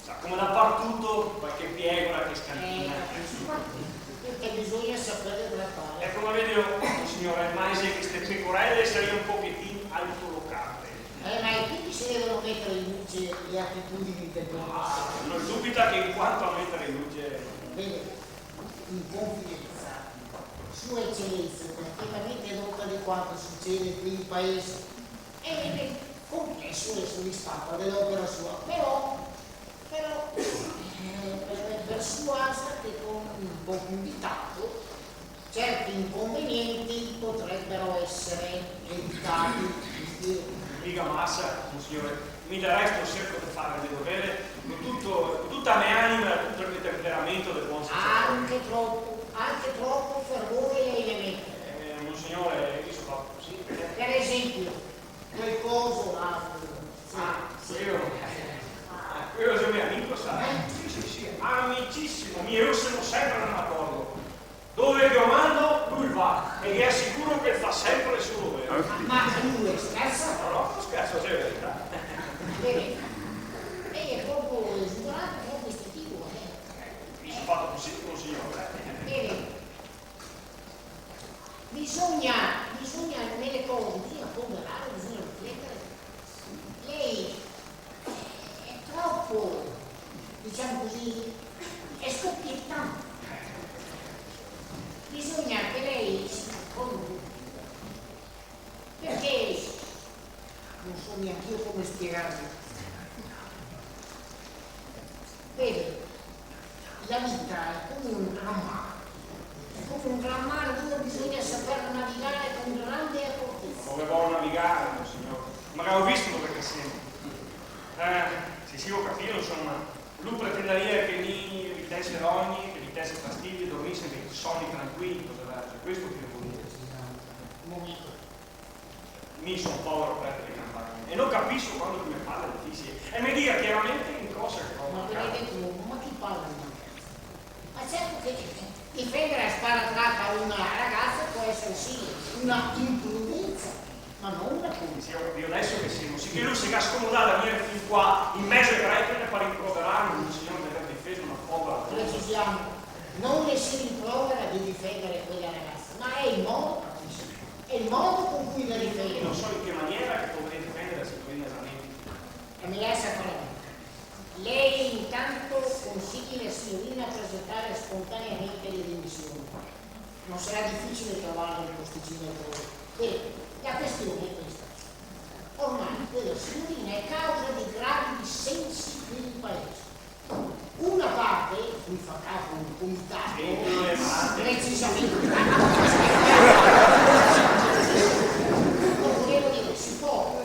Sa, come dapartuto, qualche piegora che scantina. Eh, capisco. Perché bisogna saperle trattare. Eco, ma vede, signora, ma xe che ste pecorelle saria un pochetin altolocate. Eh, ma e tutti se devono mettere in luce le attitudini del buon... Ah, no dubita che in quanto a mettere in luce... Vede, in confidenza, Sua Eccellenza è perfettamente dota di quanto succede qui in paese. E, e, complesso e soddisfatta dell'opera sua, però, però, eh, per, persuasa che con un po' più di tatto certi inconvenienti potrebbero essere evitati. Mica masa, monsignore. Mi del resto cerco de fare el me dovere con tuto, con tuta la me anima e tuto el me temperamento de bon sacerdote. Anche tropo, anche tropo fervore e elemento. Eh, monsignore, mi so fato cusì, eh. Per esempio, quel coso là, sì. Ah, sì. Quelo, ah, quelo xe me amico, sa? Eh? Sì, sì, sì, amicisimo, mi e lu semo sempre d'acordo. Dove che lo mando, lu va, e ghe asicuro che el fa sempre el so dovere. Ma, ma lu schersa? No, no, no scherso, xe verità. Bene. E xe proprio esuberante, proprio istintivo, eh. Mi so fato cusì, monsignore. Bene. Bisogna, bisogna, nelle cose, bisogna ponderare, bisogna riflettere. Lei è troppo, diciamo così, è scoppiettante. Bisogna che lei si calmi un pochino, perché non so neanche io come spiegarvi. Vede, la vita è come un gran mare, è come un gran mare dove bisogna saper navigare con grande accortezza. Come vol navigare, monsignor? Ma che go visto dove che semo. Eh, sì, sì, go capìo, insoma. Lu pretendaria che mi evitese rogni, che evitese fastidi, dormise dei soni tranquili, cosa verso. Questo che volevo. Un momento. Mi son un povero prete de campagna e no capiso quando che me parla de fisie e me diga chiaramente in cosa che provo. Ma mancansa. Benedetto, ma chi parla de mancansa? Ma certo che difendere a sparadrata una ragasa pol esare, sì, una imprudensa, ma no una colpa. Sì, go capìo, deso che semo, sì che lu se ga scomodà de vegner fin qua, in mezo ai preti, par rinproverarme, monsignor, de aver difeso una povera dona. Precisiamo, no le se rimprovera de difendere quela ragasa, ma xe el modo, xe el modo con cui la difende. Mi no so in che maniera che podarìa difendere la signorina Zanetti. E me lasa fare a mi. Lei intanto consigli la signorina a presentare spontaneamente le dimissioni. Non sarà difficile trovarle un posticino altrove. Beh, la questione è questa. Ormai quella signorina è causa di gravi dissensi qui in paese. Una parte, cui fa capo un comitato, sì, quello è male. Precisamente, volevo dire, si può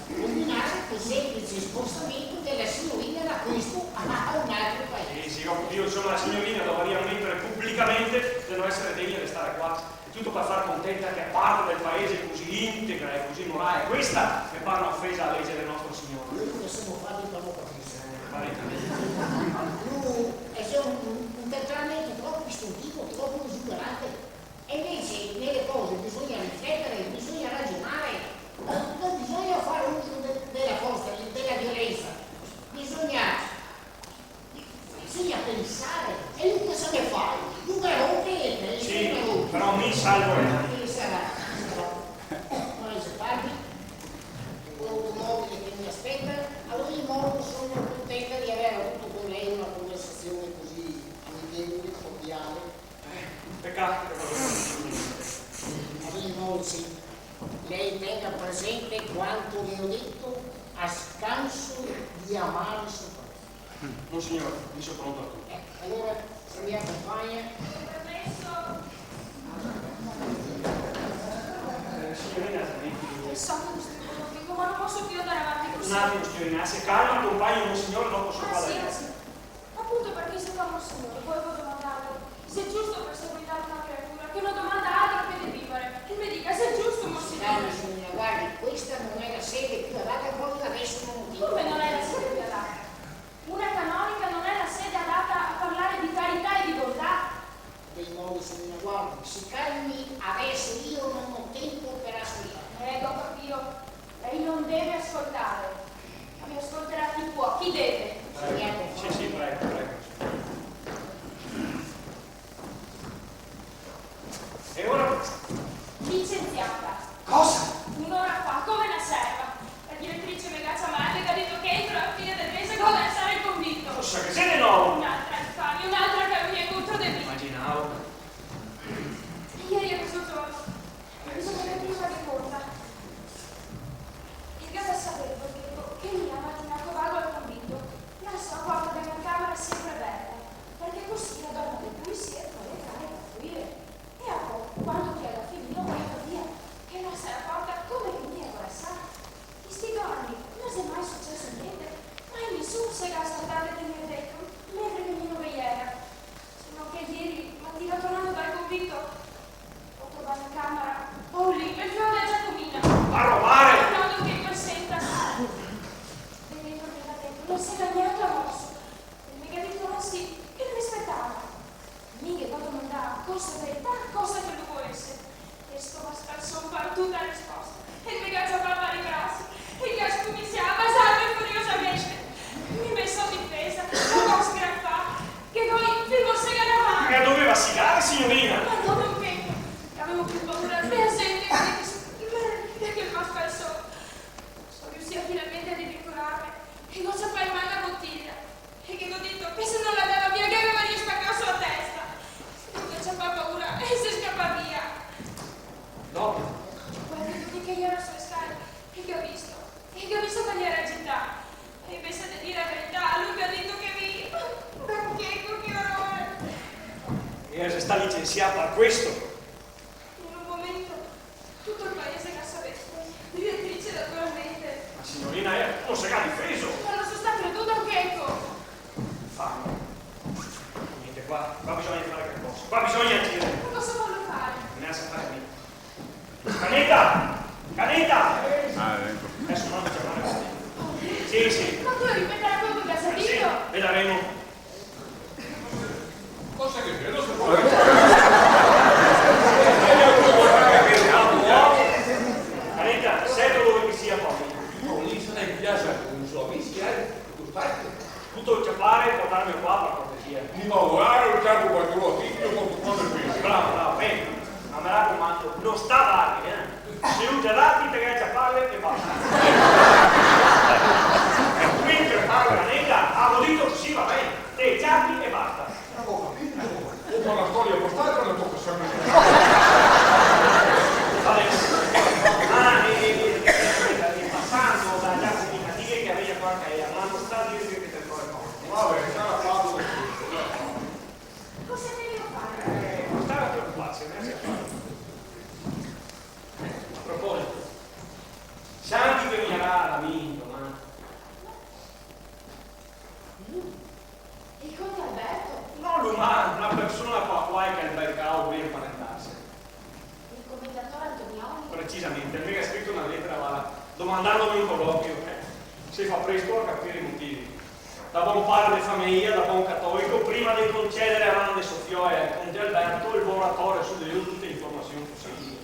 combinare col semplice spostamento della signorina da questo a un altro paese. Sì, sì, ho capito, insomma, la signorina dovaria ammettere pubblicamente de no esare degna de stare qua. E tuto par far contenta che parte del paese cusì integra e cusì morale. Questa me pare una ofesa ala lege del nostro Signor. Noi che semo fati par no capire. Eh, me pare. Lu xe un, un, un temperamento tropo istintivo, tropo esuberante. E invece nele cose bisogna rifletere, bisogna ragionare, no, no bisogna fare uso de-, dela forsa, de-, dela violensa, bisogna, bisogna pensare. E lu cosa ne fa? Lu me ronca, eh, sì, lu me ronca. Però mi salvo lei. Pensarà. Ma se parli, l'automobile che mi aspetta, ad ogni modo sono contenta di aver avuto con lei una conversazione così amichevole, cordiale. Peccato che proprio non ci sono niente. Ad ogni modo, sì. Lei tenga presente quanto le ho detto a scanso di amare suo fratello. Monsignor, mi so pronto a tutto. Eh, allora, se mi accompagna. Permesso? Eh, signorina Zanetti. So che disturbo, ma non posso più andare avanti così. Un attimo, signorina, si calma, accompagni Monsignor, dopo so cosa dire. Ah, sì, ah, sì. Appunto perché se fa Monsignore, volevo domandarle se è giusto perseguitare una creatura che non domanda altro che di vivere. E mi dica se è giusto, Monsignore. Signora, signora, guardi, questa non è la sede più adatta, proprio adesso non ho tempo. Come non è la sede più adatta? Una canonica non è la sede adatta a parlare di carità e di bontà? Dei modi, signora, guardi, si calmi, adesso io non ho tempo per ascoltare. Eh, ho capito. Lei non deve ascoltare. Ma mi ascolterà chi può, chi deve. Prego. Sì, sì, prego, prego. E ora? Licenziata. Cosa? Un'ora fa, come una serva. La direttrice me ga ciamà e me ga dito che entro la fine del mese go da lasare el convento. Cosa che xe de novo? Un'altra infamia, un'altra calunnia contro de mi. Imaginavo. Ieri a mezogiorno, bisogna che prima de conta. El ga da saver, Borgheto, che mi la matina co vago al convento, laso la porta dela me camera sempre aperta, parché cusì la dona de pulisie pol entrare e uscire. E po, quando che la ga finìo, la va via, e lasa la porta come che mi la go lasà. In sti do ani no xe mai suceso gnente, mai nisun se ga stancato de tegnere deto, mentre che mi no ve iera. Se no che ieri matina, tornando dal convento, go trovà in camera Paolin, el fiol dela Giacomina. A robare! Tanto che el senta. De dentro me ga dito, no se ga gnanca moso. E me ga dito, ansi, che el me spetava. Mi ghe go domandà cosa verità, cosa che lu volese. E sto mascalson par tuta risposta. E el me ga ciapà par i brasi, e el ga scuminsià a basarme furiosamente. Mi me so difesa, lo go sgrafà, che go infimo segà la man. Ma dove va a segare, signorina? Ma no, no, che gavevo più paura dela zente che de, de quel mascalson. So riusìa finalmente a divincolarme, e go ciapà in man la botiglia. E ghe go dito che se no la dava via, ghe gavarìa spacà su la testa. Lu ga ciapà paura e el xe scapà via. Dopo? Quando che iera su le scale, el ga visto, el ga visto che iera agità. E invese de dire la verità, lu ga dito che mi... Bancheto, che orore! E xe stà licensià par questo? In un momento tuto el paese ga savesto. Direttrice, naturalmente. Ma signorina, eh, no se ga difeso! Ma no so stà creduta, ancheco! Infame. Gnente, qua, qua bisogna fare calcosa. Qua bisogna agire. Ma cosa vol fare? Me lasa fare mi. Caneta! Caneta! Sì, sì. Ma tu ripeterai quello che ti ha sentito? Sì, vedaremo. Cosa che c'è? Non si può. Anita, senti dove che sia, poi. Io lì, se lei piace con i suoi amici, eh, tu stai. Tuto el ciapare, portarmelo qua, par cortesia. Mi va a lavorare, el ciapo quatro ore, ti, io conto quando penso. Bravo, bravo, ben. Ma me racomando, no sta darghe, eh. Se un te dà, ti te ga da ciaparle e basta. Mentre parla Nega, ha dito, sì, va ben, te ciapi e basta. Go capito. Conta na storia postale, no toca sempre. Va ben. Ah, e, e, e, e, e, pasando da Giacomo Catighe che aveva qua anche ella, ma no sta dirghe che te trovi qua. Va ben, sarà fatto. Cosa devo fare? Eh, no sta preocuparse, no sta preocuparse. A proposito, senti che vegnerà da mi doman? Lu? El conte Alberto? No lu, ma na persona co la quale che el bel cao el vol imparentarse. El comendator Antonioni? Precisamente, el me ga scrito na letera, varda, domandandome un coloquio. Eh, se fa presto a capire i motivi. Da bon pare de fameja, da bon catolico, prima de concedere la man de so fiola al conte Alberto, el vol rator su de lu tute le informasion posibili.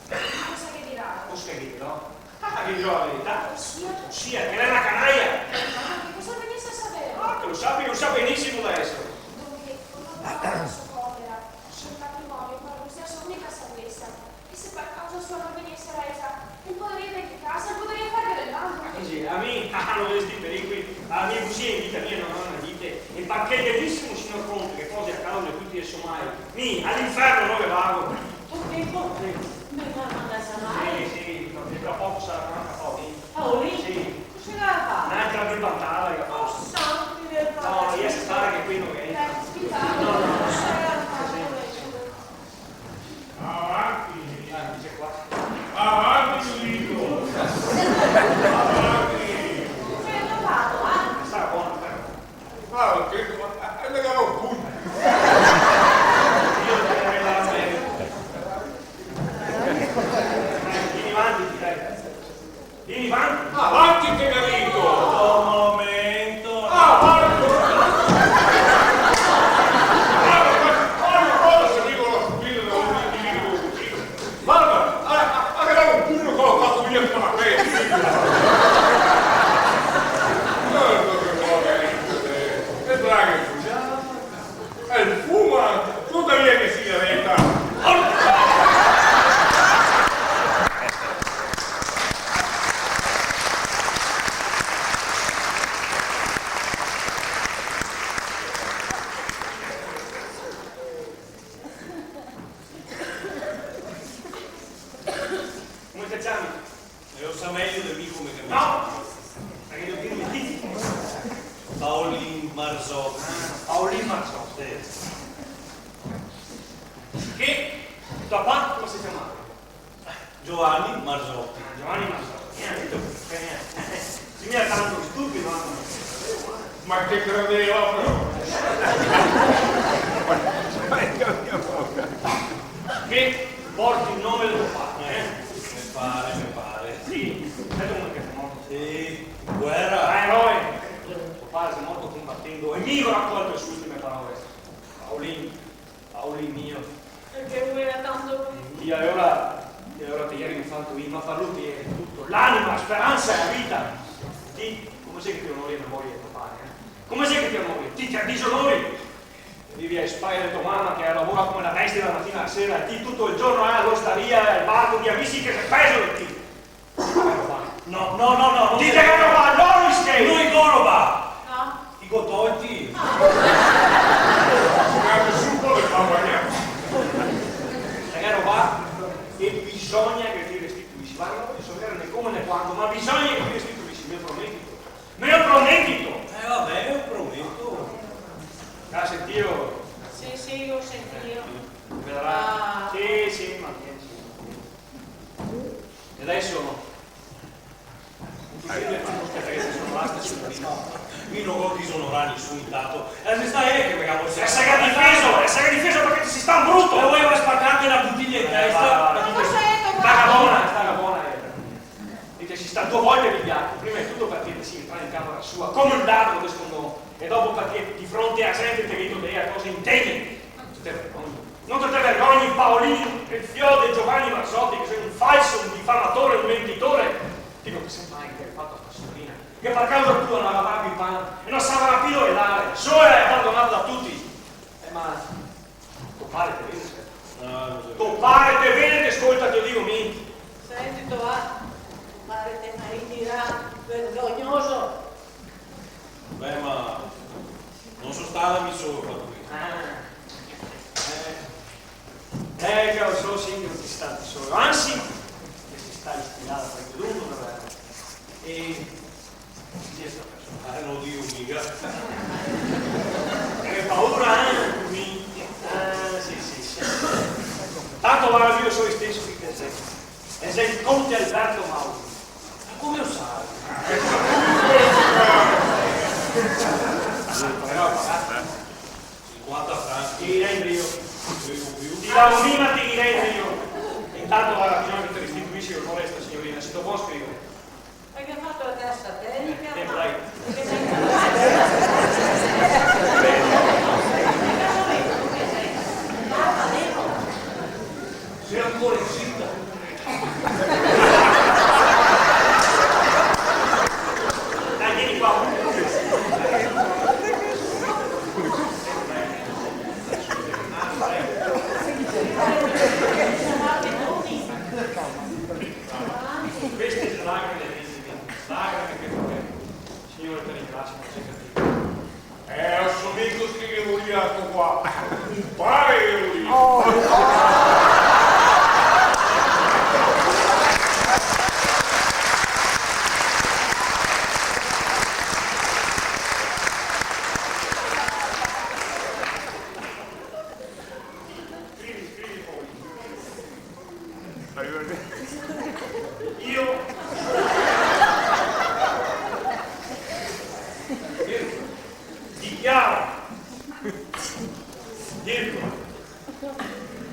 Cosa che dirà? Cosa che dirò? Ah, che dirò la verità? Osia? Osia, che l'è na canaia! Ah, che cosa vegnese a saver? Ah, che lo sapi, lo sa benisimo deso. Donca, el vol rator su la so povera, sul patrimonio, par Lucia, so unica salvesa. E se par causa sua no vegnese resa, el podarìa venir in casa, el podarìa farghe del mal. Ma cusì, a mi, ah, no ve sti pericoli, a mi cusì in vita mia no me ga mai dito, e parché benisimo, sior conte, che pose a causa de tuti i so mali, mi a l'inferno no ghe vago. Parché? Sì. Me ga mandà a ciamare? Sì, sì, no, che tra poco sarà qua anca Paolin. Paolin? Sì. Cosa che ga fato? N'altra birbantada che ga fato. Oh, santi del Padre. No, riese a stare che qui no entra. Eh, scusate. No, no, no. Cosa che ga fato? Sì. Avanti! Ah, dice qua. Avanti, Giulito! Avanti! Cosa che ga fato, ah? Sta bona, però. Ah, ok, ma, eh, me ga roto el culo. Io te la vedo. Dai, vien avanti, dai. Vien avanti. Avanti, te ga dito! Un momento. Avanti! Varda, varda, varda, se digo la stupidata, no, no, no, no, no. Varda, a, a, a, che davo un pugno co la papuia de canapè. Varda che vuole, eh, e braghe, già. El fuma tuta via che sigareta. Come te ciami? E lo sa mejo de mi come che me ciamo. No! Parché lo digo ti. Paolin Marzotti. Ah, Paolin Marzotti. Sì. Che? To papà come se ciamava? Giovanni Marzotti. Giovanni Marzotti. Eh, ga dito, eh, eh, sì, mia tanto stupido, eh. Ma te credeva proprio? Che porti el nome de to pare, eh? Me pare, me pare. Sì, senti come che xe morto? Sì, in guera. Ma eroe! To pare xe morto combatendo e mi go racolto le so ultime parole. Paolin, Paolin mio. Parché lu gera tanto... E alora, e alora te geri un fantoima, par lu te geri tuto. L'anima, la speransa e la vita. Ti, come xe che te onori la memoria de to pare, eh? Come xe che te onori? Ti, te disonori! Vivi a le spale de to mama che la lavora come na bestia dala matina ala sera, e ti tuto el giorno a l'ostaria, al bar, coi amisi che xe pezo de ti. No, no, no, no, no. Ti te ga robà lori schei! No i go robà! Ah. I go tolti! Ah. Te ga robà e bisogna che ti restituisi. Varda, no vojo saver né come né quando, ma bisogna che ti restituisi, me lo prometito. Me lo prometito! Eh, va ben, lo prometo. Ga sentìo? Sì, sì, go sentìo. Vedarà. Ah. Sì, sì, ma che sì. E deso? Cusì me fa, speta che se sono là, sta signorina. Mi no go disonorà nisun, intanto. E se sta ela che me ga... E se ga difeso, e se ga difeso parché te si stà bruto! E vojo spacarghe na botiglia in testa. Eh, va, va, va. Ma cosa xe, Tommaso? Sta bona, sta bona, eh. E te si stà do volte vigliaco, prima de tuto parché te si entrà in Camera sua, come un ladro de scondon. E dopo parché de fronte a la gente te grito de la cosa intende? No te te vergogni? No te te vergogni, Paolin, el fiol de Giovanni Marzotti, che te son un falso, un difamatore, un mentitore? Ti no te te son mai interesà a sta signorina, che par causa tua no la gavarà pì pan e no la savarà pì dove ndare, sola e abandonada da tuti. Eh, ma to pare te vede, certo. Ah, no so. To pare te vede, te scolta, te lo digo mi. Senti, to va, to pare te maritirà, vergognoso. Beh, ma no so stà mi solo par questo. Ah. Eh. Eh, che lo so, sì, che no te si stà ti solo. Anzi, te si stà ispirà da qualchedun, davero. E chi xe sta persona? Eh, no digo miga. Che paura, eh? Mi... Eh, sì, sì, sì. Tanto varda, mi so lo steso che te. E xe el conte Alberto Mauri. Ma come lo sa? Però, eh, sinquanta franchi. Te ghe dà indrio. Te ghe dà indrio. Intanto, varda, bisogna che te restituisi l'onore a sta signorina, se te pol scrivare. Parché ga fato la testa tenica? Eh, ma dai. Xe ancora in cinta? Dai, vien qua. Queste xe lacrime, lacrime che fa ben. Signore, te ringrazio, no se capì. Eh, no so miga cosa che volia sto qua. Un pare che volia. Oh. Scrivi, scrivi poi. Io dichiaro, virgola,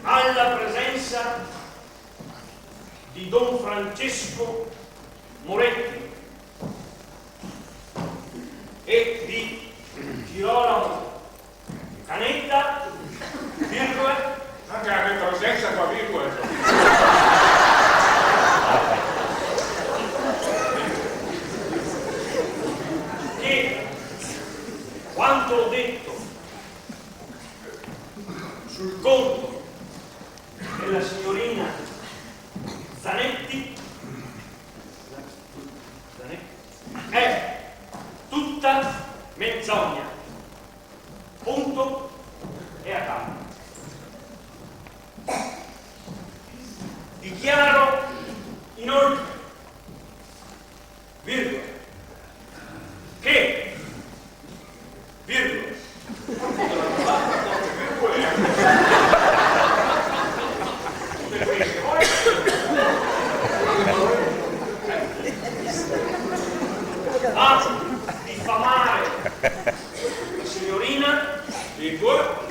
alla presenza di don Francesco Moretti e di Girolamo Canetta, virgola. Anca la mia presensa qua, virgola. Che quanto ho detto sul conto della signorina Zanetti, Zanetti, è tutta menzogna. Punto e a capo. Dichiaro inoltre, virgola, che, virgola, a diffamare la signorina, dico,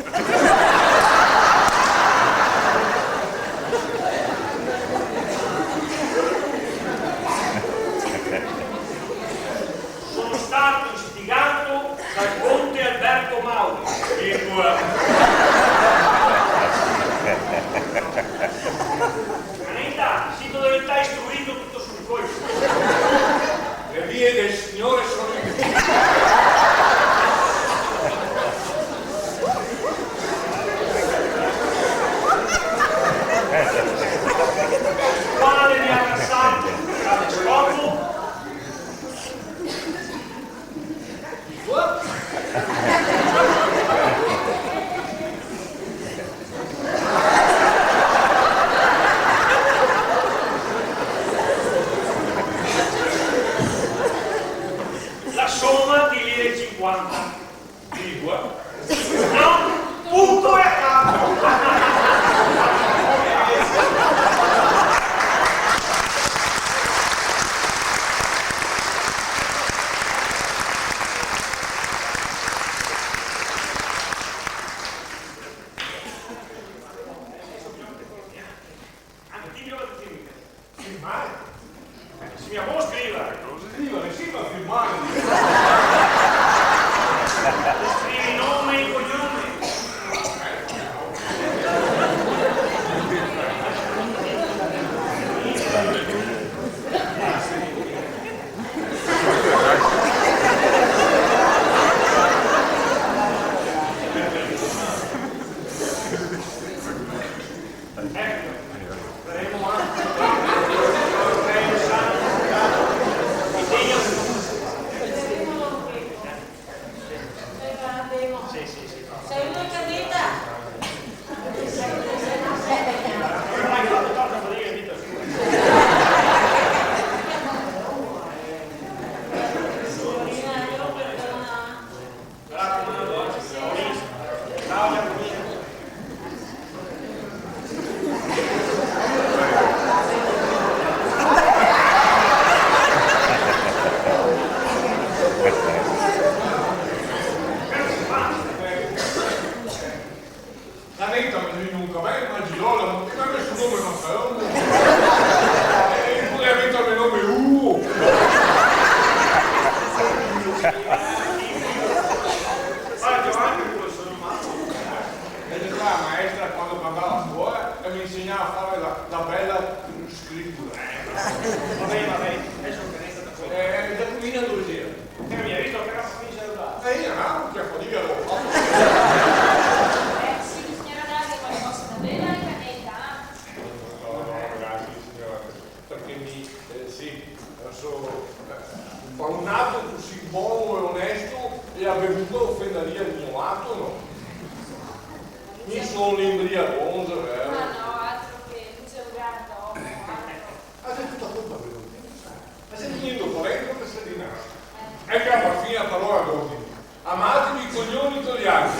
sono stato istigato dal conte Alberto Mauri. Dico, Anita, sito deventà istruito tuto su un colpo. Le vie del Signore sono in... Quale mi ha lasciato? Scopo? La somma di lire cinquanta. Virgola. No, punto e a capo. Anca ti, mi lo vado a finire. Firmare? Eh, se mi la vol scrivare. No se scrive, se fa firmare. Guarda, Giovanni, pure sono matto. E la maestra, quando andavo a scuola, e mi insegnava a fare la, la bella scrittura. Eh, vabbè, vabbè, adesso non interessa da quello. Eh, Giacomina dove gira? Eh, mi ha visto che era finito il... Eh, io no, che fatica avevo fatto. Eh, sì, bisognerà darghe qualcosa da bere, anche a me, dai. No, no, no, grazie, signora. Perché mi, eh, sì, adesso, eh, ma un atto così buono e onesto e ha bevuto, offenderia il mio atto, no? Mi sono l'imbriagonzo, vero? Ma no, altro che, lui è un grand'uomo, altro. Ma sei tutta colpa, vero? Ma sei finito, Parenzo, che sei di nascita. Eh. Ecco, alla fine la parola d'ordine. Amatevi i coglioni italiani.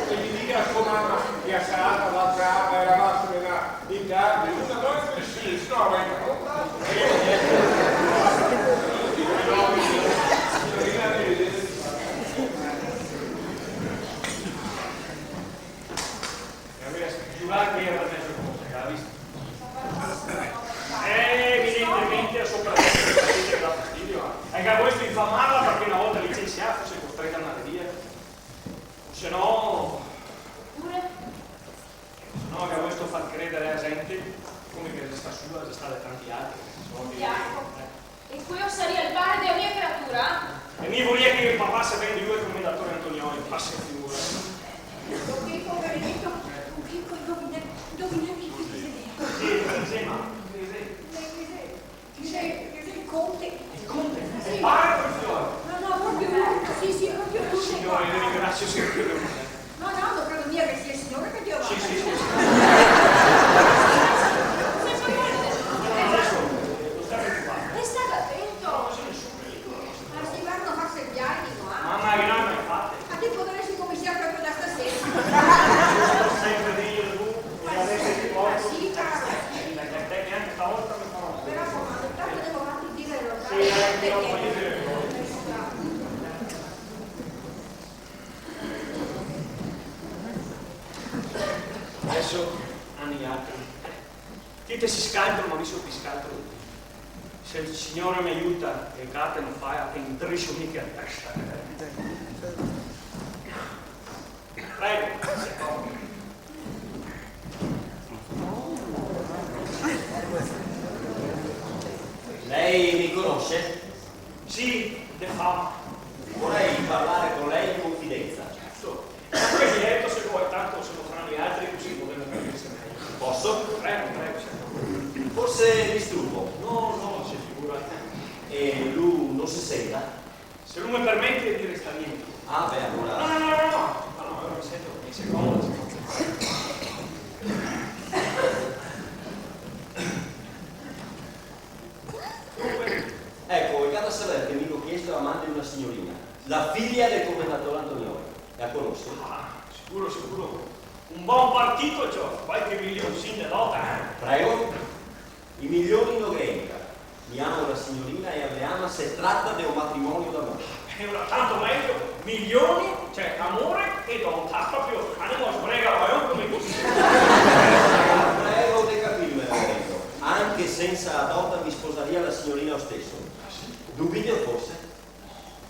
E gli dica a sua mamma che a serata l'altra era massima in tardi, una notte sì, no, ma giurare che era mezzo corsa, l'ha visto? Eh, evidentemente la sua presenza gli dà fastidio, eh. E che volesse infamarla perché una volta licenziata fosse costretta a andare via. O se no... Oppure? No, che volesto far credere a gente, come che xe sta sua, xe stà de tanti altri, che se so che... Bianco. Eh. E queo saria el pare de la mia creatura? E mi voria che el papà se vende lu el comendatore Antonioni, pasa figura. Lo dico, benedetto, lo dico, indovina, indovina chi che xe. Sì, sì, ma, sì, sì. Chi xe? Chi xe? El conte. El conte? Sì. El pare o el fiol? No, no, proprio lu. Sì, sì, proprio lu. Signore, lo ringrazio sempre. No, no, no credo mia che sia el signore che te lo... Sì, sì, sì, sì. Adesso, non sta preoccupare. E sta atento. No, sì, nessun pericolo. Ma si vanno a farse el viaggio, no? Mamma, che no le ho mai fatte. Ma ti potresti cominciare proprio da stasera. Sempre meglio tu, e adesso ti porto. Ma sì, caro. Dai, dai, dai, neanche stavolta mi farò. Mi raccomando, tanto devo farti dire le... Sì, eh, ti ho detto. Adesso, Ani, altri. Ti te si scaltro, ma mi so pi scaltro de ti. Se el Signore me aiuta e le carte no fala, te intriscio mica a testa. Prego, se comodi. Lei mi conosce? Sì, de fama. Vorrei parlare con lei in confidenza. Certo. Ma questo è detto, se vuoi, tanto siamo fra noi altri, così potremo capirci meglio. Posso? Prego, prego, certo. Forse disturbo? No, no, se figura. E lu no se senta? Se lu me permete, mi restaria in piedi. Ah, beh, allora... No, no, no, no, no. Ma no, ora mi sento, mi secondo, se... Dunque? Ecco, el ga da saver che mi go chiesto la man de una signorina, la figlia del commendatore Antonioni. La conosce? Ah, sicuro, sicuro. Un bon partito, ciò, qualche milionsin de dot, eh? Prego. I milioni no ghe entra. Mi amo la signorina e la me ama, se trata de un matrimonio d'amore. E ora tanto meglio, milioni, cioè amore e dot, ah, proprio anemo a sbrega, ma no come così. Prego de capirme, reverendo. Anche senza la dot mi sposaria la signorina lo stesso. Ah, sì? Dubito, forse?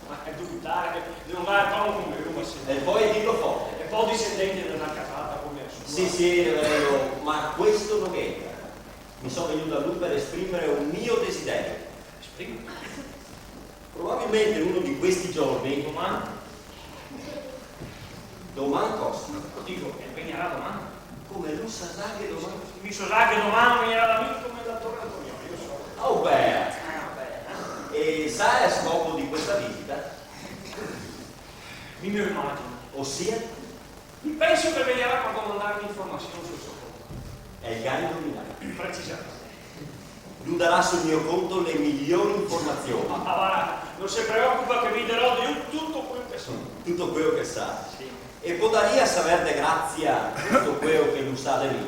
Ma che dubitare, che no va a tomo come lu, ma sì. E poi dirlo forte. E poi discendente de una casata come la sua. Sì, sì, reverendo, ma questo no ghe entra. Mi son vegnù da lu per esprimere un mio desiderio. Esprimi. Probabilmente uno di questi giorni. Doman? Doman cosa? Digo, el vegnerà doman. Come, lu sa za che doman? Mi so za che doman vegnerà da mi el commendatore Antonioni, lo so. Oh, beh. Ah, beh. E sa el scopo di questa visita? Mi me lo imagino. Ossia? Mi penso che el vegnerà par domandarme informasion sul so conto. E el ga indovinà. Precisamente. Lu darà sul mio conto le migliori informazioni. Ma varda, no se preocupa che mi darò de lu tuto queo che so. Tuto queo che sa. Sì. E podaria saver de grazia tuto queo che lu sa de mi?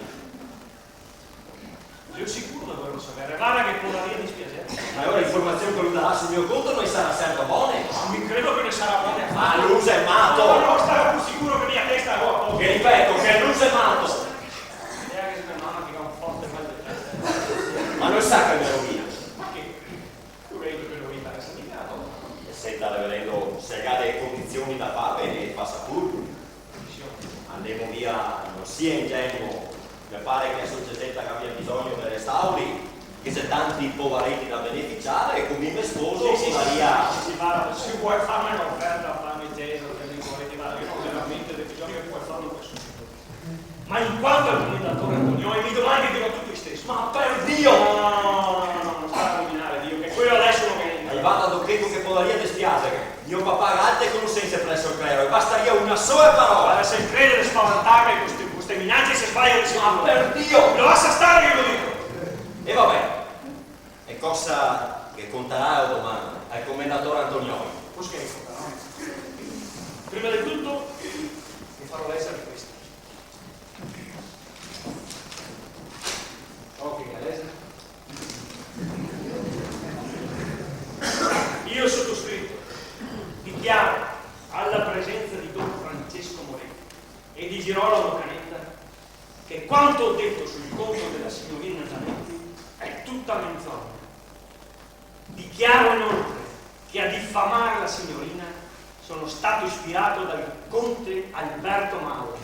Sicuro, dovevo saver. Varda che podaria dispiaser. Ma alora le informazioni che lu darà sul mio conto no sarà certo bone. No, mi credo che no sarà bone. Ma lu xe mato! No, no, starà pur sicuro che mi a testa go a posto. Che ripeto, che lu xe mato! L'idea che xe mia mama che ga un forte mal de testa. Ma no sa che me rovina. Ma che? Lu vede che no me interesa miga, no? E senta, reverendo, se el ga dele condizioni da farme, le fasa pur. Andemo via, no sia ingenuo. Me pare che la società gabia bisogno de restauri, che ghe xe tanti povareti da beneficiare, e co mi me sposo, sì, sì, podaria... Sì, sì, varda, se vuto farme un'oferta, farme intesa, varda, mi no go veramente bisogno, che vuto farme questo. Ma in quanto al comendator Antonioni, mi domando e digo tuto isteso. Ma par Dio! No, no, no, no, no, no sta a nominare Dio, che quelo deso no ghe n'entra. E varda, do credo che podaria dispiasere. Mio papà ga alte conosense preso el clero, e bastaria una sola parola. Varda, se el crede de spavantarme co ste, co ste minacce, se sbalia de sicuro. Ma par Dio! Lo lasa stare, che lo digo! E va ben, e cosa ghe contaralo doman al comendator Antonioni? Cosa che ghe contarò? Prima de tuto, ghe farò leser questo. Ok, Alessia. Io sottoscritto dichiaro alla presenza di don Francesco Moretti e di Girolamo Canetta che quanto ho detto sul conto della signorina Zanetti è tutta menzogna. Dichiaro inoltre che a diffamare la signorina sono stato ispirato dal conte Alberto Mauri,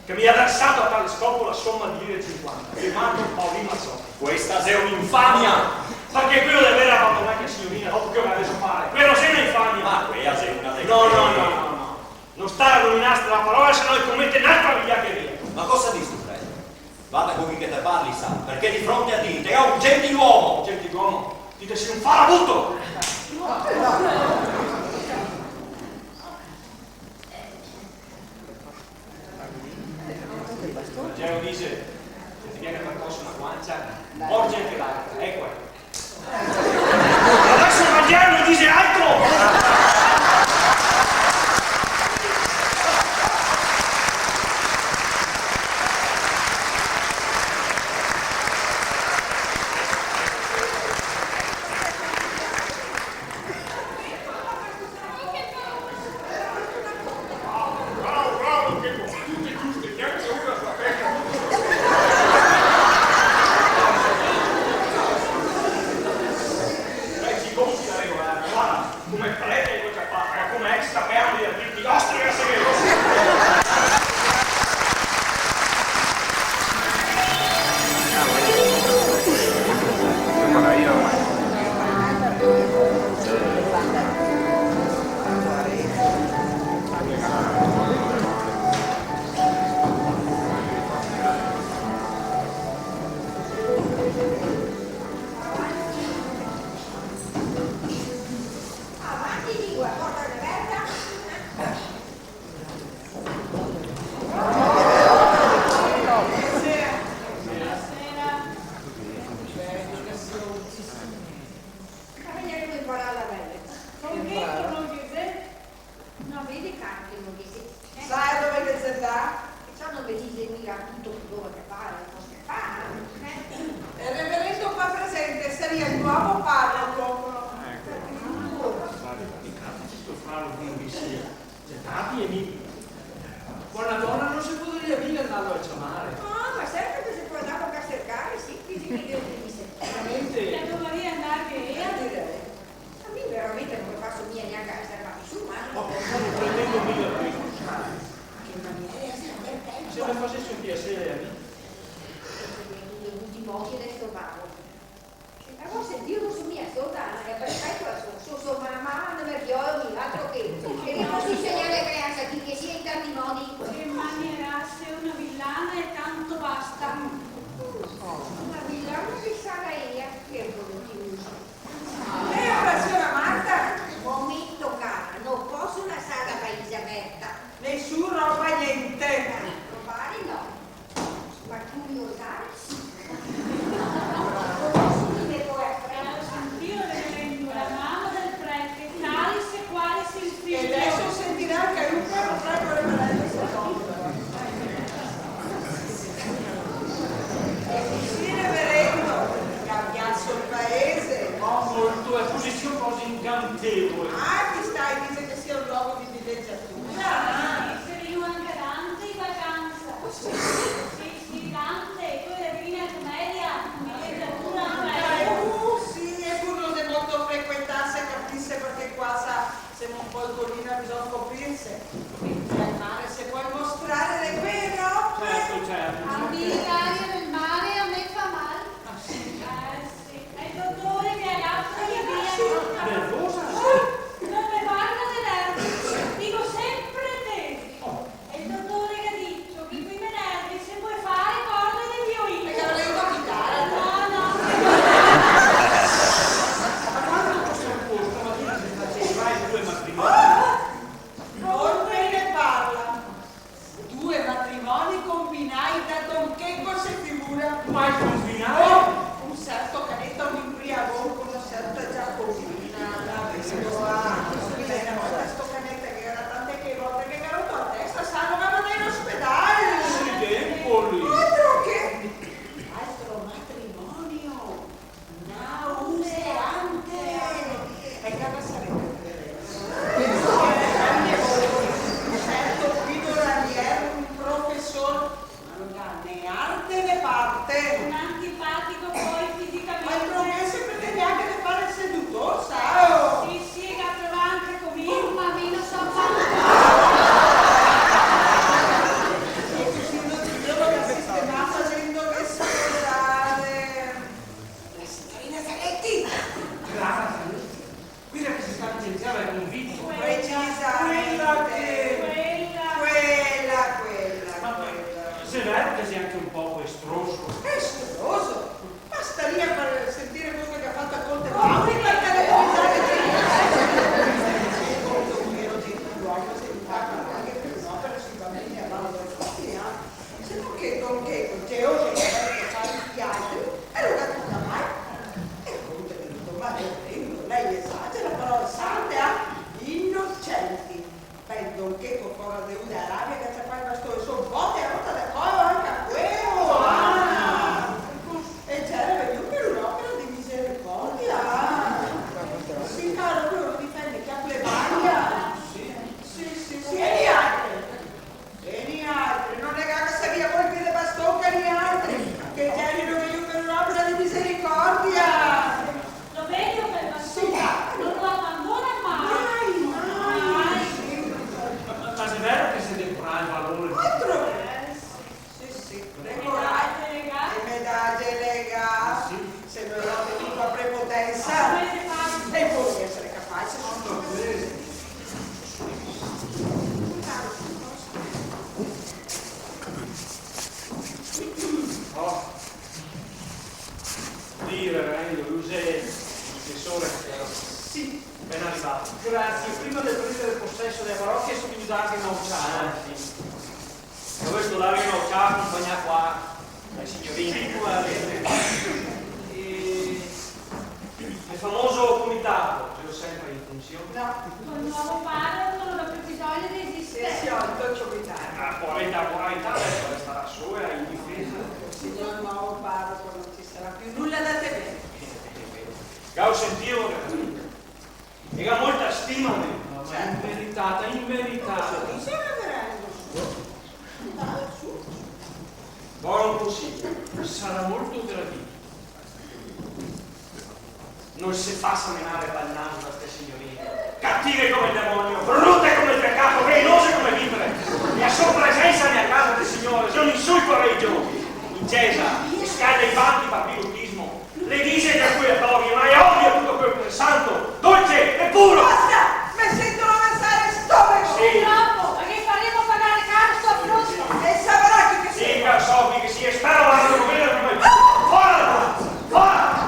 che mi ha versato a tale scopo la somma di lire cinquanta. Firmato Paolin Mazzotti. Questa xe un'infamia! Parché quelo de aver abandonà la signorina dopo che lo gaveva fare, quela xe un'infamia! Ma quela xe una de... No, no, no, no, no. No sta a nominare sta parola, se no el comete n'altra vigliacheria. Ma cosa distu, prete? Varda co chi che te parli, sa, parché de fronte a ti te ga un gentiluomo. Gentiluomo? Ti te si un farabuto! El Vangelo dixe, se te vien par coso na guancia, morge anca l'altra, eco. Deso el Vangelo no dixe altro! Come prete in questa patria, come extraperli del Cristian, ostrica, severoso. Avanti, digo, la porta xe verta. Buonasera. Buonasera. Ma vegni a imparare bene. Con che no ghe xe? No, vedi, caro, che no ghe xe. Sa dove che xe ndà? E ciò no me dixe miga tuto quelo che pare, no se fa, eh? El reverendo qua presente saria el nuovo paroco. Eco. Sto fralo come che sia. Xe tardi e mi. Con la dona no se podaria miga andarlo a ciamare. Ah, ma certo che se pol andarlo a cercare, sì, chi xe che ghe lo dixe? Veramente? La dovaria andar che ela. Direi. Ma mi veramente no me faso mia gnanca riservare su, ma... Ma no pretendo miga questo, sa. Ma che maniere, xe veramente. Se me fasese un piasere a mi. L'ultimo ocio de sto paroco. Ma go sentìo, no so mia sorda, ma el ga perfeto el so, so, so, ma la mama no me piove, altro che. E che no se insegna a le creanse a dir che sia in tanti modi. Che manierase, una villana e tanto basta. Una villana che sarà ea, che bruti usi. Eh, ora, siora Marta! Momento, cara, no poso lasarla a paise averta. Nesun roba gnente. Robare no. Ma curiosare sì. Ah, chi sta e dixe che sia un luogo de vilegiatura? Sì, sì, se vegniva anca Dante in vacansa. Sì, sì, Dante, quel dela Divina Comedia, in vilegiatura, eh. Uh, sì, e pur no xe molto frequentà, se capise, parché qua, sa, semo un po' in colina, bisogna coprirse. Al mare se pol mostrare le quere opere. Certo, certo. A mi l'aria del mare a me fa mal. Ah, sì? Eh, sì. E el dotore che ga dato via? Nervosa? No me parla de nervi, digo sempre te. Oh. E el dotore che ga dito che coi me nervi se pol fare corde de violin. E che voleva chitare? No, no. Ma quando che xe a posto, ma ti no te sai, due matrimoni. Oh! Volpe ne parla. Due matrimoni conbinai da Don Checo, se figura. Ma conbinai? Oh, un certo Caneta, un imbriagon, co na certa Giacomina, la vedova. Beh, na volta sto Caneta che gera tante che volte che el ga roto la testa, sa, lo ga mandà in ospedal. Sì, ben, poli. Altro che, altro matrimonio. Nauseante! E cosa sarà? Un certo Guido Ranieri, un profesor, ma no ga né arte né parte. Un antipatico poi fisicamente. Ma el profesor se pretende anca de fare el sedutor, sa? Sì, sì, ga provà anca co mi, ma mi no so fare. Sto dixendo che el sistema, fasendo che scusare. La signorina Zanetti! Clara Zanetti? Quela che xe stà licenziada dal convento? Precisamente. Quela che... Quela. Quela, quela, quela. Ma xe vero che xe anca un poco estroso? Estroso? Bastaria par sentire quel che ga fato a Conte Mauri, par televisare. Conte, un vero gentiluomo, se ghe fa anca par un'opera sui banbini a Valle del Sotto, eh. Se no che Don Checo, geloso de fare i altri, e no ga tocà mai. E Conte ga dito: "Ma reverendo, lei esagera, paroe sante, eh? Inocenti." Beh, Don Checo, fora de uso de rabia, ga ciapà el baston e so bote, a rota de colo anca quelo, ah! E gera vegnù par un'opera de misericordia, ah! Sì, caro, quelo difende chi a plebaia. Sì, sì, sì, sì, e nialtri? E nialtri, no xe che savìa colpire de baston che nialtri, che gera vegnù par un'opera de misericordia. Lo vedi quel baston? Sì. No lo abandona mai. Mai, mai. Mai. Ma, ma xe vero che se decorà el valore? Altro che. Eh, sì, sì, sì. Decorà. E medaghe legà. E medaghe legà. Sì. Se no gera tuta prepotensa. Ma come se fa? E pol esare capace. Oh. Dì, reverendo, lu xe el profesor? Sì. Ben rivà. Grazie. Prima de prendere poseso dea parochia, se me dà anca na ociada. Ah, sì. E voi sto dare na ociada, conpagnà qua dai signorini. Sì, qua. E el famoso comitato, gelo sempre in funzion? No. Col nuovo paroco no go più bisogno de esistere. Sì, sì, ho il toccio vitale. Ma poareta, la moralità deso restarà sola, indifesa. Signor nuovo paroco, no ci sarà più nulla da temere. Galo sentìo, reverendo? E ga molta stima de... Ma inmeritata, inmeritata. Cosa dixe, reverendo? Su, dai, su. Bon consiglio, sarà molto gradito. No se fasa menare pal naso da ste signorine. Cative come el demonio, brute come el pecato, velenose come vipere. E a so presensa nea casa del Signore xe un insulto a religiosi. In cesa, se scalda i panti par pilotismo, le dixe che a cui la tovi, ma le odia tuto quel che xe santo, dolce e puro. Basta! Me sento rovesare el stomego! Sì. Tropo, ma ghe faremo pagare caro sto afronto. E savarà chi che... Sì, caro so chi che sia, spero vada a dormire come... Fora da qua! Fora!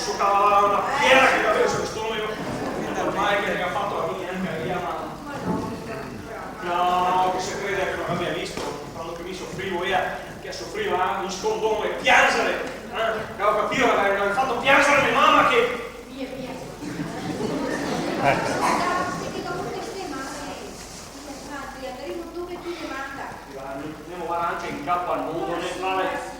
Sto cavalaro xe na piera che gaveva sul stomego, ormai che ghe ga fato la via, anca via, ma... No, no, che se crede che no gabia visto, quando che mi sofrivo, ea che sofriva, eh, in scondon e pianzare, eh? Galo capìo, eh, galo fato pianzare me mama che... Via, via. Basta, che dopo te stai male, via, frate, andremo dove tu te manda. Sì, va, ndemo, varda, anca in capo al mondo, ne fare...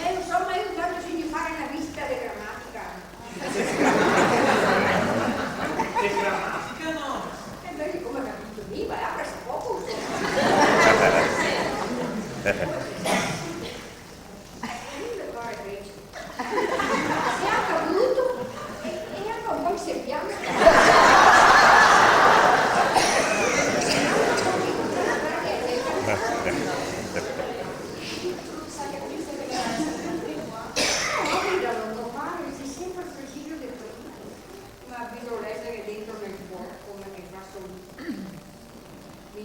Eh, insoma, mi go bisogno de fare na visita de gramatica. De gramatica, no? Eh, beh, come capito mi, ma apre poco, insoma. Eh, mi me pare che se anca bruto, e, e anca un po' inserviato. No, guarda, no, no, ma mi sempre al presidio del paese. Ma bisogna esare dentro nel cuor, come che fa solo. Mi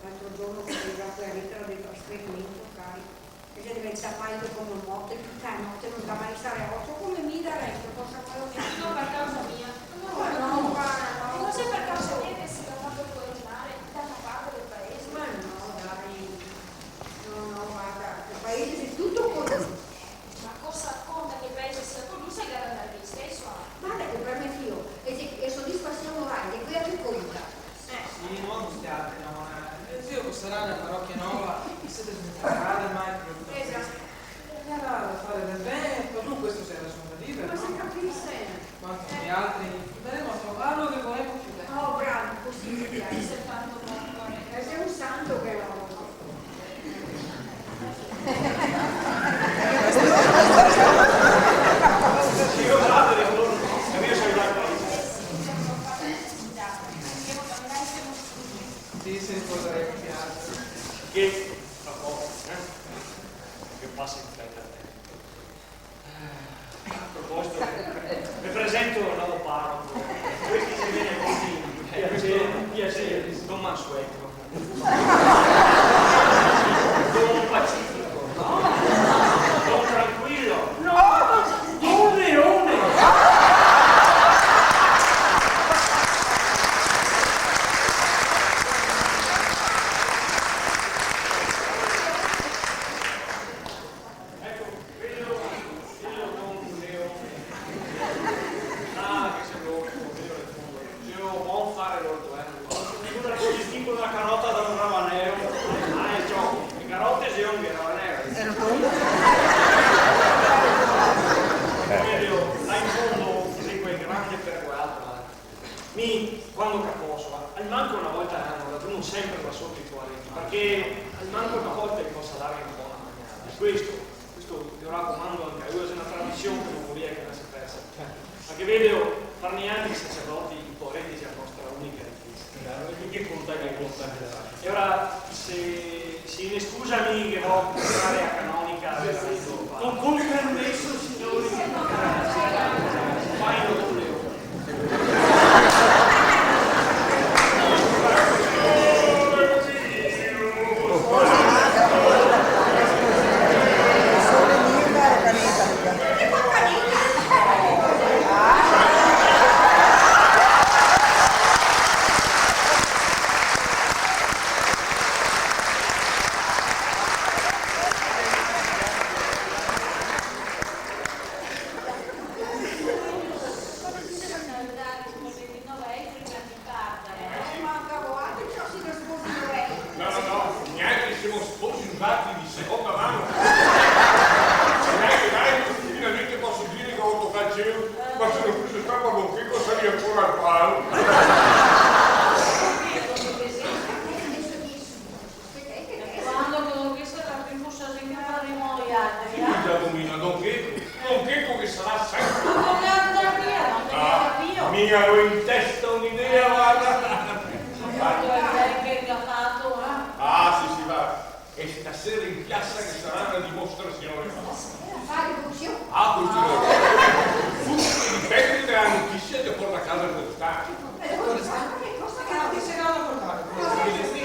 l'altro giorno go scrito la letera de trasferimento, cari, e xe diventà palido come un morto, e tuta la note no dà mai stare a ocio, come mi del resto, cosa vuto che... No, par causa mia. Ma no, guarda, no. E no xe par causa mia che se ga fato originare da na parte del paese? Ma no, dai. No, no, guarda, el paese xe tuto così. Ma cosa conta che el paese sia cusì, se el ga da andar via isteso, ah? Varda che par me fio xe, xe sodisfasion morale, xe quela che conta. Eh. Sì, no, no state, no, eh. El zio che sarà nela parochia nova, se desmentirà ormai, proprio. Esatto. E alora da fare del ben, par lu questo xe rason da vivere, no? Ma se capise. Quanto noialtri andaremo a trovarlo e lo voremo più ben. Oh, bravo, cusì me piaxe tanto, amore. Eh, xe un santo che l'omo. Io vado, ritorno. E io sono d'accordo. Sì, sì, cosa che mi piaxe. Che fa poco, eh? Che pasa in freta el tempo. A proposito, ve presento el novo paroco. Questi xe i me nepoti. Piacere, piacere. Don Mansueto. Don Pacifico. Don Tranquillo. No, Don Leone. Eco, quelo, quelo Don Leone. Ah, che xe lordo, quelo del fondo. Xe bon fare lordo, eh. Figurate, distingo na carota da un ravaneo. Ah, e ciò, le carote xe un ravaneo. Xe rotondo. Quelo, là in fondo, digo, xe grande par qualche altra. Mi, quando che poso, almanco na volta a l'ano, raduno sempre là soto i tua reti, parché almanco na volta i posa darghe na bona magnada. E questo, questo lo racomando anca a lu, xe na tradision che no voria che andase persa. Ma che vedo, par nialtri sacerdoti, i poareti xe la nostra unica ricesa. Che conta, che conta. E ora, se, se i me scusa, mi che vo a comprare la canonica. Con compromeso, signori. Vai, non volevo. No, no, no, gnente, semo sposi usati de seconda man. Dai, dai, finalmente poso dire che go tocà el cielo, ma se no fuse stà par Don Checo sarìa ancora al palo. Quando che no ghe sarà pì qualcosa che faremo noialtri, eh? Sì, Giacomina, Don Checo, Don Checo che sarà sempre. Ma no ghe andrà via, no ghe andrà via. Ah, mi gavevo in testa un'idea, varda. Varda. Che ga fato, eh? Ah, sì, sì, varda. E stasera in piasa ghe sarà na dimostrasion. Stasera? Fare cusì? Ah, cusì. Tuto dipende dala notisia che porta a casa el podestà. Eh, cosa sarà? Che cosa che no te se ga da portare? Cosa? Gnente,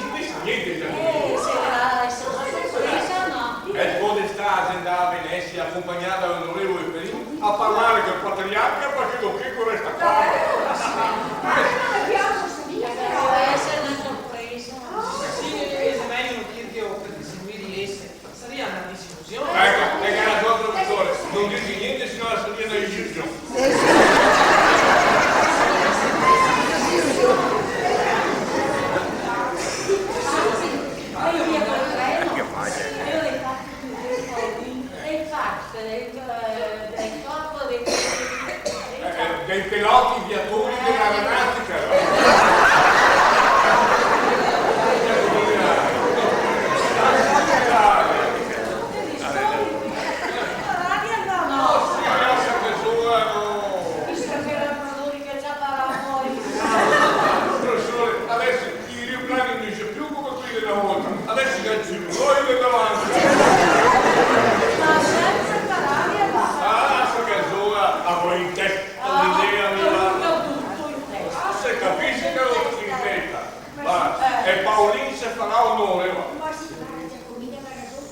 gnente, gnente. Eh, se la, se la sorpresa, no? El podestà xe ndà a Venesia, acompagnà da l'onorevole Perin, a parlare col patriarca, parché Don Checo resta qua. Davvero? Sì. Eh, sì. Ma no me piaxe sta vita, però. Deve esare na sorpresa. Ah. Sì, xe mejo no dirghelo, parché se no i riese Sarìa na disilusion. Eco, eco, ga rason el profesor. No dise gnente, se no sarìa na disilusion. Eh, eh, dei piloti viatori dell'aeronautica. No, signora, sta persona no. Profesor, deso i aeroplani no i xe pì come quei de na volta, deso i ga el celuloide davanti. Ma sensa parlare, va. Ah, sta persona, a voi in testa. Ah, un'idea, mi va. Tuto, tuto in testa. Ah, se capise che go tuto in testa. Ma, eh, e Paolin se farà onore, va. Ma sì, ma Giacomina ga rason,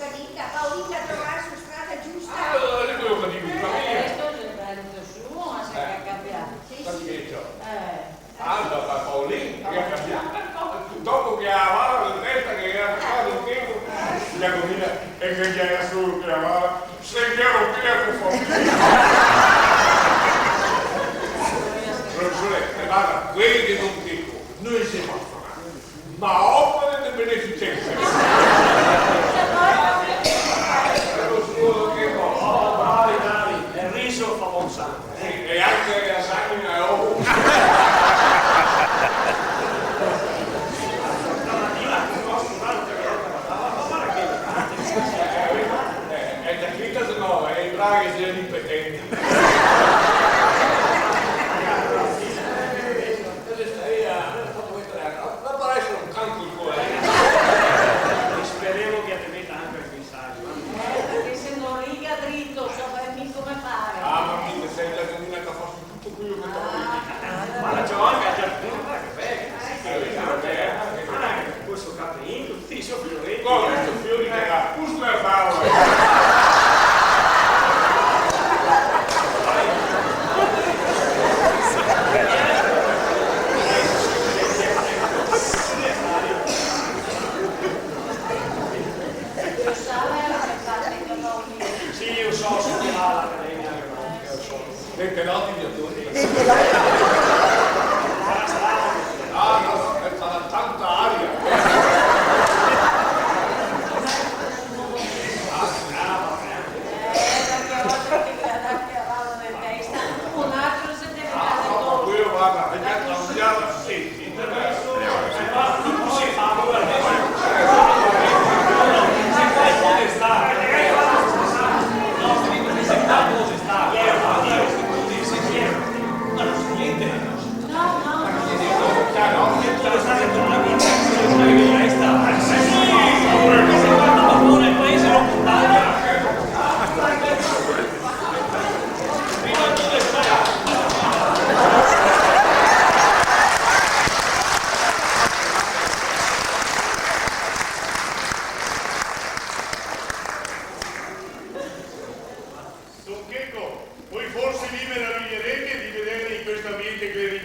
Paolin ga troà la so strada giusta. Ah, eh, quelo che digo, eh, capìo? Questo xe el merito suo, ma se ga cambià. Sì, sì. Parché, ciò? Eh. Ah, da, da Paolin, che ga cambià. Dopo che la vara de testa che gera stà un tempo, Giacomina, e che gera solo che la vara, se gera pì la conformita. Profesor, eh, varda, quei de Don Checo, no i xe masonati, ma opare de beneficensa. Bravi, bravi, el riso fa bon sangue. Sì, e anca la lasagne e l'ovo. Stamatina, no, scusate, ma varda che, eh, xe da quinta se no, eh, i braghe xe ripetenti. Ma parese un can col cuore. E speremo che te meta anca el messaggio, eh. Eh, parché se no riga drito, so ben mi come fare. Ah, ma mi te sento che mi te faso tuto quelo che te vol. Ah. Varda, ciò, anca, ciò, varda che bel. Sì, sì, sì, eh, varda, questo caprino, tuti i so fiori. Varda, questo fiori che ga, questo xe bravo. Sì, lo so, so che va all'Accademia Aeronautica, lo so. Dei piloti viatori. Dei piloti. Ah, no, no, eh, farà tanta aria. Ah, ah, va ben. Eh, parché a volte te ghe da dare a cavallo de testa, un altro se te ghe da dare. Ah, no, ma quelo, varda, xe già cambià, sì.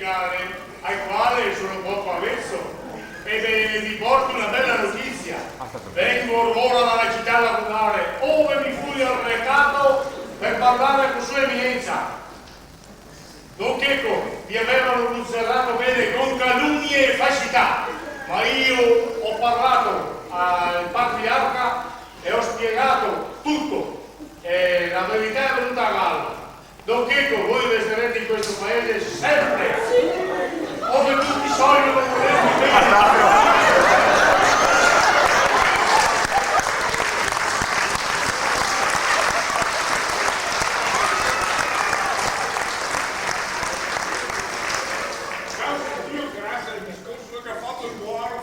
Al quale sono poco avvezzo, e ve, vi porto una bella notizia. Vengo or ora dalla città lagunare, ove mi fui arrecato per parlare con Sua Eminenza. Don Checco, vi avevano conservato bene con calunnie e falsità, ma io ho parlato al patriarca e ho spiegato tutto, e la verità è venuta a galla. Don Checco, voi resterete in questo paese sempre, come tutti sognano di volervi bene. Grazie a Dio, grazie al discorso che ha fatto il buono.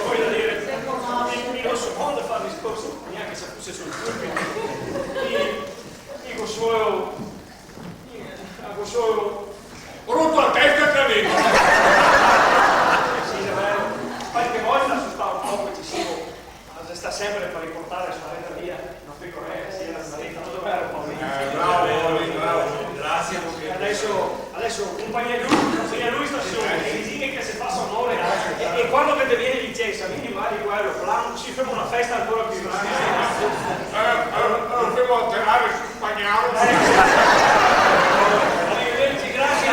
Voglio dire, mi, mi non so quando fare discorsi, neanche se fosse sul pulpito. Mi dico solo Go solo roto la testa, capito? Sì, xe vero. Qualche volta so stà un poco eccesivo, ma xe stà sempre par riportare su la reta via, no? Pecorella, sì, la smarita, tuto vero, Paolin? Eh, bravo, Paolin, bravo. Grazie, Luca. Adeso, adeso, compagnia lui, compagnia lui stasera, e ghe diga che se fasa onore, e, e quando che te vien licensa, vien qua, qua, aeroplano, se femo na festa ancora pì grande. Eh, eh, eh, femo aterrare su Spagnolo. Arrivederci, grazie.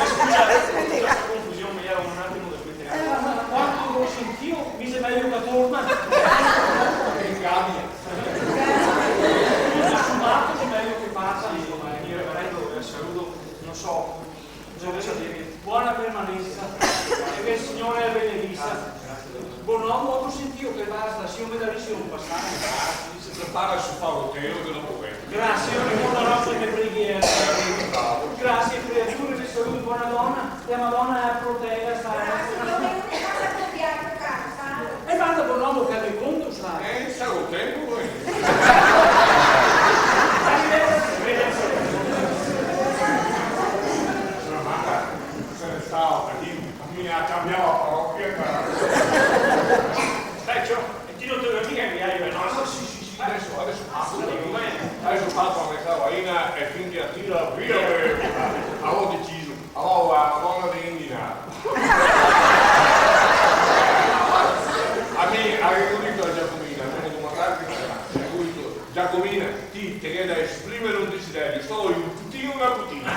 Scusa, eh, scusa la confusion, ma iera un atimo da smetare. Eh, ma quando lo sentìo, mi xe mejo che torna. Che cambia. Tuto somato xe mejo che parta, insoma, eh, mi reverendo, eh, saludo, no so, cosa vojo dirghe. Bona permanensa, e che el Signore la benedisa. Bonomo, go sentìo che basta, se no me darisi un pasare. Se prepara el so fagotelo che dopo vien. Grazie, io ricordo la nostra preghiera. Grazie, creature, vi saluto, bona dona, la Madona la proteja, sta. Grazie, io vengo di casa con Bianco, cara, sa. E varda, bonomo, che me conto, sa. Eh, sa, lo tengo, eh. Arrivederci. Sono andata, se ne stava, perché mi ha cambiato la parrocchia, cara. Dai, ciò, e ti non te lo dica che hai, no? Ah, sì, sì, sì, adesso, adesso passo, adesso passo a metà Vaina e quindi a tiro via, eh, avevo deciso. Alora, la Madona de Indina. A mi, avevo dito a Giacomina, me domandava che era, e go dito: "Giacomina, ti te ghe da esprimere un desiderio, solo un putino, una putina."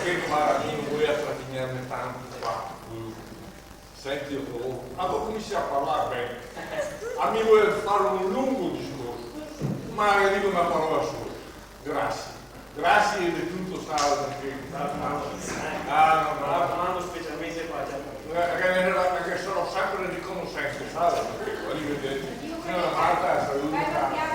Parché, cara, mi no vojo strapignarme tanto qua. Senti, oh, ma go cominsià a parlar ben. A mi vojo fare un lungo discorso, ma digo na parola sola. Grazie. Grazie de tuto, sa, parché... Bravo, Fernando. Ah, no, no. Bravo, Fernando, specialmente qua, ciao. Eh, che, che sarò sempre riconoscente, sa, parché, arrivederci. Signora Marta, saluta.